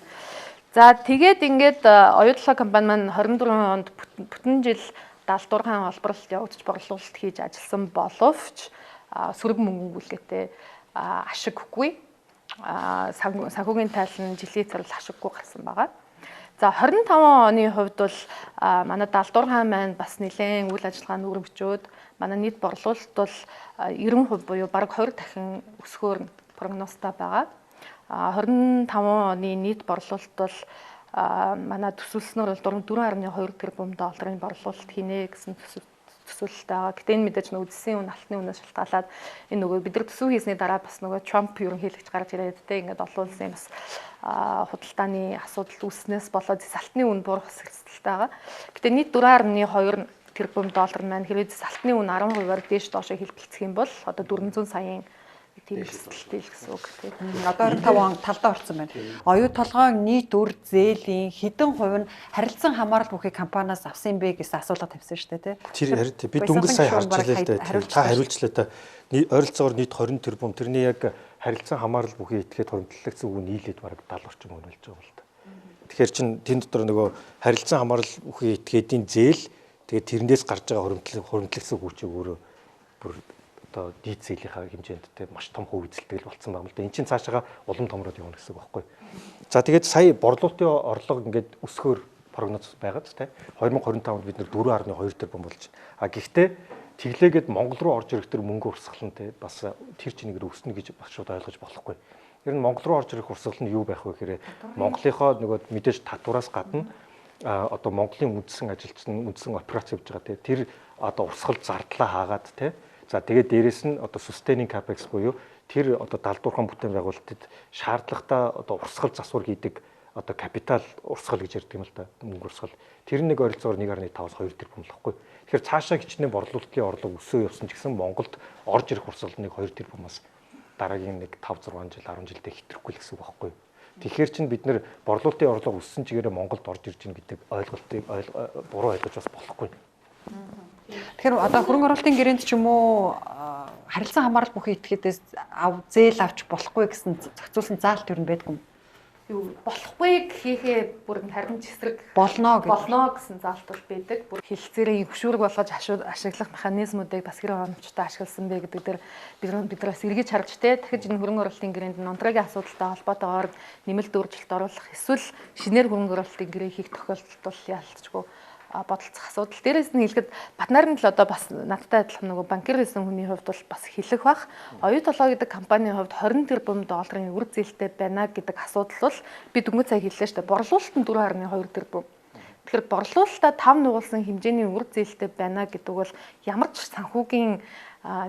За тэгээд ингээд оюу толгой компани маань 24 онд бүтэн жил 76 олборлолт явагдаж борлуулалт хийж ажилласан боловч сөрөг мөнгө гүйлгээтэй ашиггүй санхүүгийн тайлан жилийн царил ашиггүй гарсан байгаа. За 25 оны хувьд бол манай 76 маань бас нэлээд үйл ажиллагаа нь өргөжөөд манай нийт борлуулалт бол 90% буюу бараг 20 дахин өсгөөр прогнозтой байгаа. 25 оны нийт борлуулалт бол манай төсөөлснөөр бол 4.2 тэрбум долларын борлуулалт хийнэ гэсэн төсөөлөлтэй байгаа. Гэтэ энэ мэдээж нөгөө зэсийн үн, алтны үнээс шалтгаалаад энэ нөгөө бид нар төсөв хийсний дараа бас нөгөө Трамп ерөнхийлөгч гарч ирээд те ингээд олон улсын бас худалдааны асуудал үүснээс болоод зэс алтны үн буурах эрсдэлтэй байгаа. Гэтэ нийт 4.2 тэрбум доллар маань хэрвээ зэс алтны үн 10%-аар дээш доошоо хэлбэлцэх юм бол одоо 400 саяын тийм эрсдэлтэй л гэсэн үг тийм. Одоо 25 он талдаа орсон байна. Оюу толгойн нийт үр зээлийн хэдэн хувь нь харилцан хамаарал бүхий компаниас авсан юм бэ гэсэн асуулга тавьсан шүү дээ, тий. Тэр харин би дөнгөж сая харж илээ л дээ. Та хариулчлаа та. Ойролцоогоор нийт 20 тэрбум тэрний яг харилцан хамаарал бүхий этгээд хуримтлагдсан үг нийлээд бараг 70 орчим хүн болж байгаа юм л та. Тэгэхээр чин тэн дотор нөгөө харилцан хамаарал бүхий этгээдийн зээл тэгээд тэрнээс гарч байгаа хуримтлагдсан үг өөрөө бүр одоо нийт зээлийнхаа хэмжээнд те маш том хувь эзэлдэг л болцсон байна л да. Эн чинь цаашаага улам томроод явна гэсэн үг байхгүй. За тэгээд сая борлуулалтын орлого ингээд өсгөөр прогноз байгаад те 2025 онд бид нэр 4.2 тэрбум болж байна. А гэхдээ Тэглээгээд Монгол руу орж ирэх тэр мөнгө урсгал нь те бас тэр чингээр өснө гэж бас шууд ойлгож болохгүй. Ер нь Монгол руу орж ирэх урсгал нь юу байх вэ гэхээр Монголынхоо нөгөө мэдээж татвараас гадна одоо Монголын үндсэн ажилтсан, үндсэн операц явж байгаа те тэр одоо урсгал зардлаа хаагаад те. За тэгээд дээрэс нь одоо sustaining capex буюу тэр одоо далдуурхан бүтээн байгуулалтад шаардлагатай одоо урсгал засвар хийдэг одоо капитал урсгал гэж ярьдаг юм л да, мөнгө урсгал. Тэр нэг ойролцоогоор 1.5-аас 2 тэрбум л баггүй. Тэгэхээр цаашаа хичнээн борлуулалтын орлого өсөө явсан ч гэсэн Монголд орж ирэх урсгал нэг 2 тэрбумаас дараагийн нэг 5 6 жил 10 жилдээ хэтрэхгүй л гэсэн үг байхгүй. Тэгэхээр чин бид нэр борлуулалтын орлого өссөн чигээрээ Монголд орж ирж гин гэдэг ойлголтыг буруу ойлгож бас болохгүй. Тэгэхээр одоо хөрөнгө оруулалтын гэрээнд ч юм уу харилцан хамаарал бүхий этгээдээс зээл авч болохгүй гэсэн зохицуулсан заалт юу байдгүй юм? Юу болохгүй гэхээ бүр харин ч эсрэг болно болно гэсэн заалт бол байдаг. Бүр хэлцээрээ хөшүүрэг болгож ашиглах механизмуудыг бас хэрэг оновчтой ашигласан бэ гэдэг дээр бид нар бас эргэж харж те дахиж энэ хөрөнгө оруулалтын гэрээнд нонтрогийн асуудалтай холбоотойгоор нэмэлт өөрчлөлт оруулах эсвэл шинээр хөрөнгө оруулалтын гэрээ хийх тохиолдолд бол яалтчгүй бодолцох асуудал. Дээрээс нь хэлэхэд Батнарын л одоо бас надтай адилхан нөгөө банкир гэсэн хүний хувьд бол бас хэлэх бах. Оюу толгой гэдэг компанийн хувьд 20 тэрбум долларын үр зээлтэй байна гэдэг асуудал бол би дөнгөж сая хэллээ шүү дээ. Борлуулалт нь 4.2 тэрбум. Тэгэхээр борлуулалтаа 5 нугуулсан хэмжээний үр зээлтэй байна гэдэг бол ямар ч санхүүгийн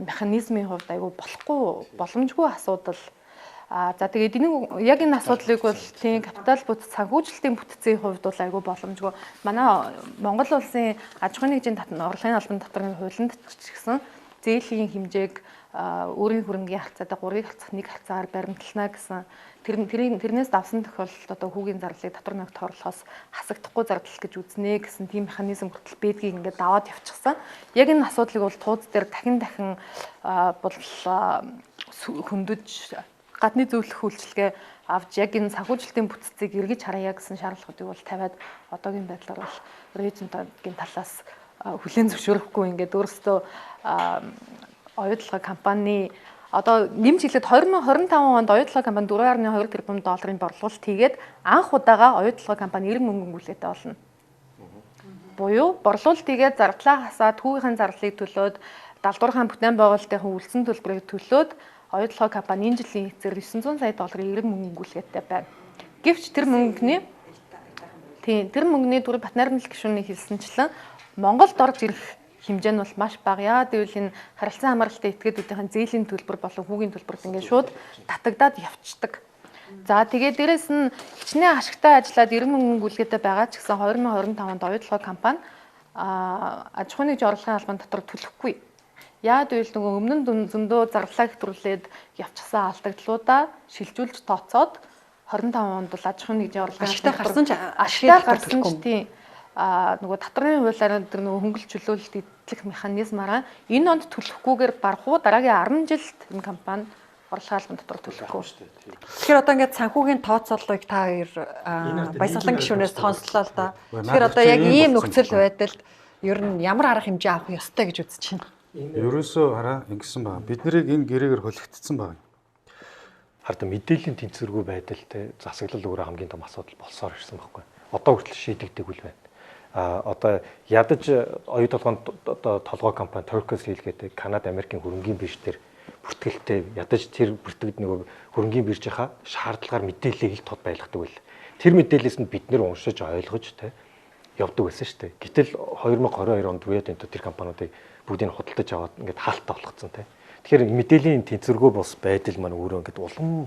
механизмын хувьд айгүй болохгүй боломжгүй асуудал. За тэгээд энэ яг энэ асуудлыг бол тийм капитал бүтц санхүүжилтийн бүтцийн хувьд бол айгүй боломжгүй. Манай Монгол улсын аж ахуйн нэгжийн орлогын албан татварын хуулинд ч гэсэн зээлийн хэмжээг өөрийн хөрөнгийн харьцаатай 3-ыг харьцах 1 харьцаагаар баримтлана гэсэн тэрнээс давсан тохиолдолд одоо хүүгийн зарлалыг татвар ногт орлохоос хасагдахгүй зардал гэж үзнэ гэсэн тийм механизм хүртэл байдгийг ингээд даваад явчихсан. Яг энэ асуудлыг бол тууз дээр дахин дахин бол хөндөж гадны зөвлөх үйлчилгээ авч яг энэ санхүүжилтийн бүтцийг эргэж харъя гэсэн шаардлагуудыг бол тавиад одоогийн байдлаар бол рейтингийн талаас хүлээн зөвшөөрөхгүй ингээд өөрсдөө оюутлага компани одоо нэмж хэлээд 2025 онд оюутлага компани 4.2 тэрбум долларын борлуулалт хийгээд анх удаага оюутлага компани 90 мөнгөн гүйлгээтэй болно. Буюу борлуулалт хийгээд зардлаа хасаад хүүгийн зардлыг төлөөд далдуурхаан бүтээн байгуулалтын үлдсэн төлбөрийг төлөөд оюутлогоо компани энэ жилийн эцээр 900 сая долларын 90 мөнгөн гүйлгээтэй байна. Гэвч тэр мөнгөний тэр мөнгөний түр Батнайрмал гишүүний хэлсэнчлэн Монголд орж ирэх хэмжээ нь бол маш бага. Яагаад гэвэл энэ харилцан хамааралтай этгээдүүдийн зээлийн төлбөр болон хүүгийн төлбөрт ингээд шууд татагдаад явцдаг. За тэгээд дээрэс нь хичнээн ашигтай ажиллаад 90 мөнгөн гүйлгээтэй байгаа ч гэсэн 2025 онд оюутлогоо компани аж ахуйн нэгжийн орлогын албан дотор төлөхгүй. Яагаад гэвэл нөгөө өмнө нь зөндөө зарлалаа хэтрүүлээд явчихсан алдагдлуудаа шилжүүлж тооцоод 25 онд бол аж ахуйн нэгжийн орлогын ашигтай гарсан ч ашигтай гарсан ч тийм нөгөө татварын хуулиар тэр нөгөө хөнгөлт чөлөөлөлт эдлэх механизмаараа энэ онд төлөхгүйгээр барах уу дараагийн 10 жилд энэ компани орлогын албан дотор төлөхгүй шүү дээ. Тэгэхээр одоо ингээд санхүүгийн тооцооллыг та хоёр Баясгалан гишүүнээс сонслоо л да. Тэгэхээр одоо яг ийм нөхцөл байдалд ер нь ямар арга хэмжээ авах ёстой гэж үзэж байна? Ерөөсөө хараа ингэсэн байгаа. Бид нарыг энэ гэрээгээр холигдсон байгаа. Харин мэдээллийн тэнцвэргүй байдал те засаглал өөрөө хамгийн том асуудал болсоор ирсэн байхгүй. Одоо хүртэл шийдэгдээгүй л байна. Одоо ядаж оюу толгойн одоо толгой компани Turkish Steel гэдэг Канада, Америкийн хөрөнгийн бирж дээр бүртгэлтэй ядаж тэр бүртгэд нөгөө хөрөнгийн биржийнхаа шаардлагаар мэдээллийг ил тод байлгадаг байл. Тэр мэдээлэлээс нь бид нэр уншиж ойлгож те явдаг байсан шүү дээ. Гэтэл 2022 онд Rio Tinto тэр компаниудыг бүгдийг худалдаж аваад ингээд хаалттай болгоцсон те. Тэгэхээр мэдээллийн тэнцвэргүй бус байдал маань өөрөө ингээд улам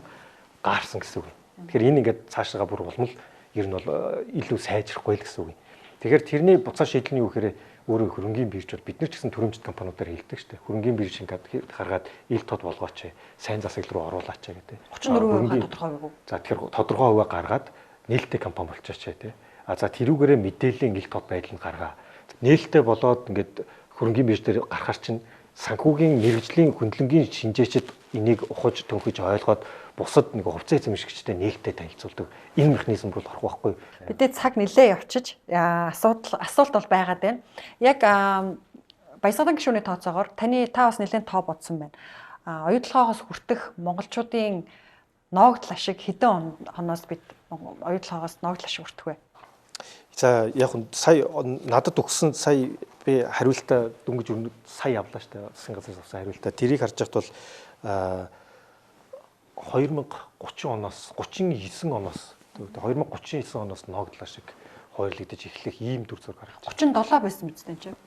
гаарсан гэсэн үг. Тэгэхээр энэ ингээд цаашаа бүр улам л ер нь бол илүү сайжрахгүй л гэсэн үг. Тэгэхээр тэрний буцаа шийдэл нь юу гэхээр өөрөө хөрөнгийн бирж бол бид нар ч гэсэн төрөмжт компаниудаар хэлдэг шүү дээ. Хөрөнгийн бирж ингээд гаргаад ил тод болгооч, сайн засаглал руу оруулаач гэдэг. 34% тодорхой хувь. За тэгэхээр тодорхой хувиа гаргаад нээлттэй компани болчихооч тий. А за тэрүүгээрээ мэдээллийн ил тод байдал нь гаргаа. Нээлттэй болоод ингээд хөрөнгийн бирж дээр гарахаар чинь санхүүгийн мэрэгжлийн хөндлөнгийн шинжээчд энийг ухаж төнхөж ойлгоод бусад нэг хувьцаа эзэмшигчтэй нээлттэй танилцуулдаг энэ механизм руу орох байхгүй. Бидний цаг нэлээ явчиж асуулт бол байгаад байна. Яг Баясгалан гишүүний тооцоогоор та бас нэлээд тоо бодсон байна. Оюутлогоос хүртэх монголчуудын ноогдол ашиг хэдэн оноос бид оюутлогоос ноогдол ашиг хүртэх вэ? За яг сая надад өгсөн сая Би хариултаа дөнгөж сая авлаа шүү дээ. Засгийн газраас авсан хариултаа. Тэрийг харж байхад бол 2030 оноос 39 оноос 2039 оноос ногдлаа шиг хойрлогдож эхлэх ийм дүр зураг гаргаж байна. 37 байсан мэт энэ чинь.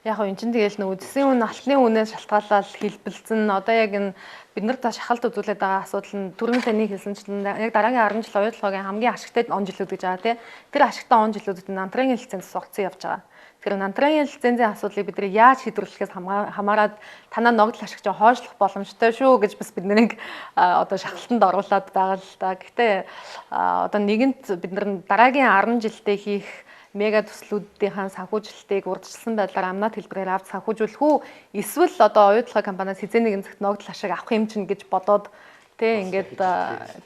Яг нь эн чинь тэгэл нөгөө зэсийн үн алтны үнээс шалтгаалаад хэлбэлзэн. Одоо яг энэ бид нар та шахалт үзүүлээд байгаа асуудал нь түрүүн таны хэлсэнчлэн яг дараагийн 10 жил оюутлогын хамгийн ашигтай он жилүүд гэж байгаа тий. Тэр ашигтай он жилүүдэд нантрын лиценз сурцсан явж байгаа. Тэгэхээр нантрын лицензийн асуудлыг бид нар яаж шийдвэрлэхээс хамаарат танаа ногдол ашигч хойшлох боломжтой шүү гэж бас бид нарыг одоо шахалтанд оруулаад байгаа л да. Гэхдээ одоо нэгэнт бид нар дараагийн 10 жилдээ хийх мега төслүүдийнхаа санхүүжилтийг урьдчилсан байдлаар амнаа төлбөрөөр авч санхүүжүүлэх үү эсвэл одоо оюутлогын компаниас хэзээ нэгэн цагт ногдол ашиг авах юм чинь гэж бодоод тэ ингээд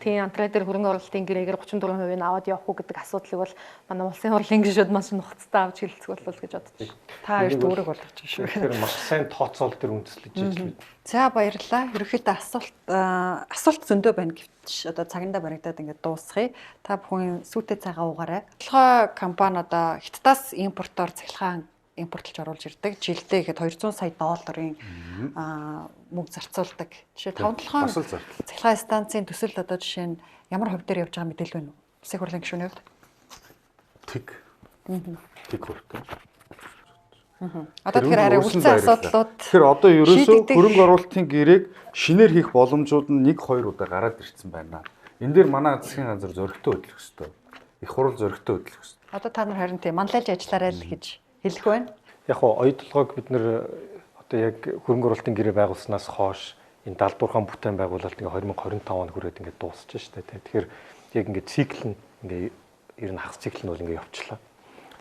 тийм антраа дээр хөрөнгө оруулалтын гэрээгээр 34% нь аваад явах уу гэдэг асуудлыг бол манай улсын хурлын гишүүд маш нухацтай авч хэлэлцэх болов гэж бодож байна. Та хоёр дүүрэг болгож шүү. Тэгэхээр маш сайн тооцоол дээр үндэслэж ижил бид. За баярлалаа. Ерөнхийдөө асуулт зөндөө байна гэвч одоо цагандаа баригдаад ингээд дуусгая. Та бүхэн сүйтэй цагаа уугаарай. Толгой компани одоо Хятадаас импортоор цахилгаан импортлж оруулж ирдэг. Жилдээ ихэд 200 сая долларын мөнгө зарцуулдаг. Жишээ 5-7 цахилгаан станцын төсөл одоо жишээ нь ямар хувь дээр явж байгаа мэдээлэл байна уу? Улсын хурлын гишүүний хувьд? Тэг. Тэг хувьтай. Одоо тэгэхээр арай үлдсэн асуудлууд. Тэгэхээр одоо ерөөсөө хөрөнгө оруулалтын гэрээг шинээр хийх боломжууд нь 1 2 удаа гараад ирсэн байна. Энэ дээр манай засгийн газар зөрөгтэй хөдлөх ёстой. Их хурл зөрөгтэй хөдлөх ёстой. Одоо та нар харин тийм манлайлж ажиллаарай л гэж хэлэх байна. Яг хоо оюутлогыг бид нэр одоо яг хөрөнгө оруулалтын гэрээ байгуулснаас хойш энэ 70 дуурхаан бүтээн байгуулалт ингээ 2025 он хүрээд ингээ дуусч штэ тий. Тэгэхээр яг ингээ цикл нь ингээ ер нь хагас цикл нь бол ингээ явчлаа.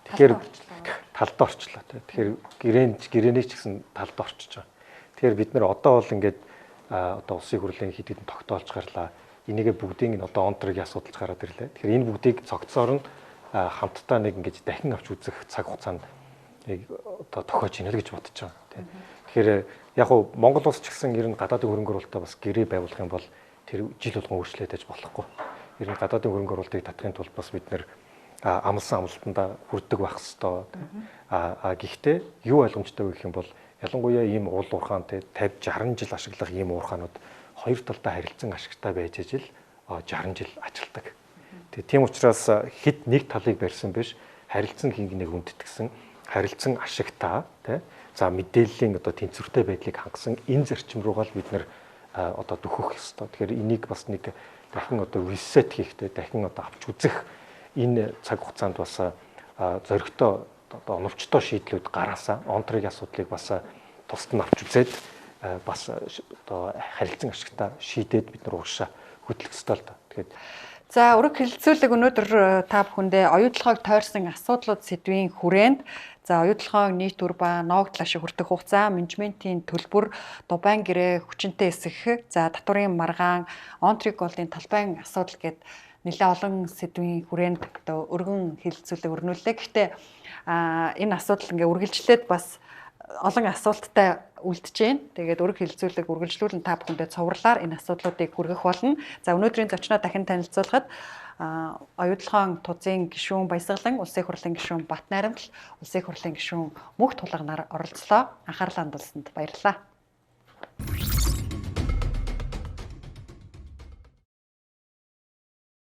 Тэгэхээр талд орчлоо тий. Тэгэхээр гэрээний ч гэсэн талд орчиж байгаа. Тэгэхээр бид нэр одоо бол ингээд одоо улсын хурлын хэд хэдэн тогтоолж гарлаа. Энийгээ бүгдийг нь одоо онтрогийн асуудалж гараад ирлээ. Тэгэхээр энэ бүгдийг цогцоор нь хамтдаа нэг ингэж дахин авч үзэх цаг хугацаанд яг одоо тохиож ийнэ л гэж бодож байгаа тийм. Тэгэхээр яг уу Монгол улс ч гэсэн ер нь гадаадын хөрөнгө оруулалтаа бас гэрээ байгуулах юм бол тэр жил болгон өөрчлөлт аж болохгүй. Ер нь гадаадын хөрөнгө оруулалтыг татахын тулд бас бид нэр амлсан амлалтандаа хүрдэг байх ёстой тийм. Гэхдээ юу ойлгомжтой вэ гэх юм бол ялангуяа ийм уул уурхаан тийм 50 60 жил ашиглах ийм уурхаанууд хоёр талдаа харилцан ашигтай байж ижил 60 жил ажилтдаг. Тэгээ тийм учраас хэд нэг талыг барьсан биш харилцан хинг нэг хүндэтгсэн харилцан ашигтай тий за мэдээллийн одоо тэнцвэртэй байдлыг хангасан энэ зарчим руугаа л бид нэр одоо дөхөх ёстой. Тэгэхээр энийг бас нэг дахин одоо ресет хийхтэй дахин одоо авч үзэх энэ цаг хугацаанд бас зоригтой одоо оновчтой шийдлүүд гараасаа онтрыг асуудлыг бас тусад нь авч үзээд бас одоо харилцан ашигтай шийдээд бид нар урагшаа хөтлөх ёстой л доо. Тэгэхээр за өрөг хэлэлцүүлэг өнөөдөр та бүхэндээ оюутлогыг тойрсон асуудлууд сэдвийн хүрээнд за оюутлогын нийт үр ба ногдол ашиг хүртэх хугацаа, менежментийн төлбөр, Дубайн гэрээ, хүчинтэй эсэх, за татварын маргаан, онтрик голын талбайн асуудал гээд нэлээд олон сэдвийн хүрээнд одоо өргөн хэлэлцүүлэг өрнүүллээ. Гэхдээ энэ асуудал ингээ үргэлжлээд бас олон асуулттай үлдэж байна. Тэгээд өрг хэлэлцүүлэг үргэлжлүүлэн та бүхэндээ цувралаар энэ асуудлуудыг хүргэх болно. За өнөөдрийн зочноо дахин танилцуулахад оюутлогын тузын гишүүн Баясгалан, Улсын хурлын гишүүн Батнайрамтал, Улсын хурлын гишүүн Мөнх Тулганаар оролцлоо. Анхаарлаа хандуулсанд баярлалаа.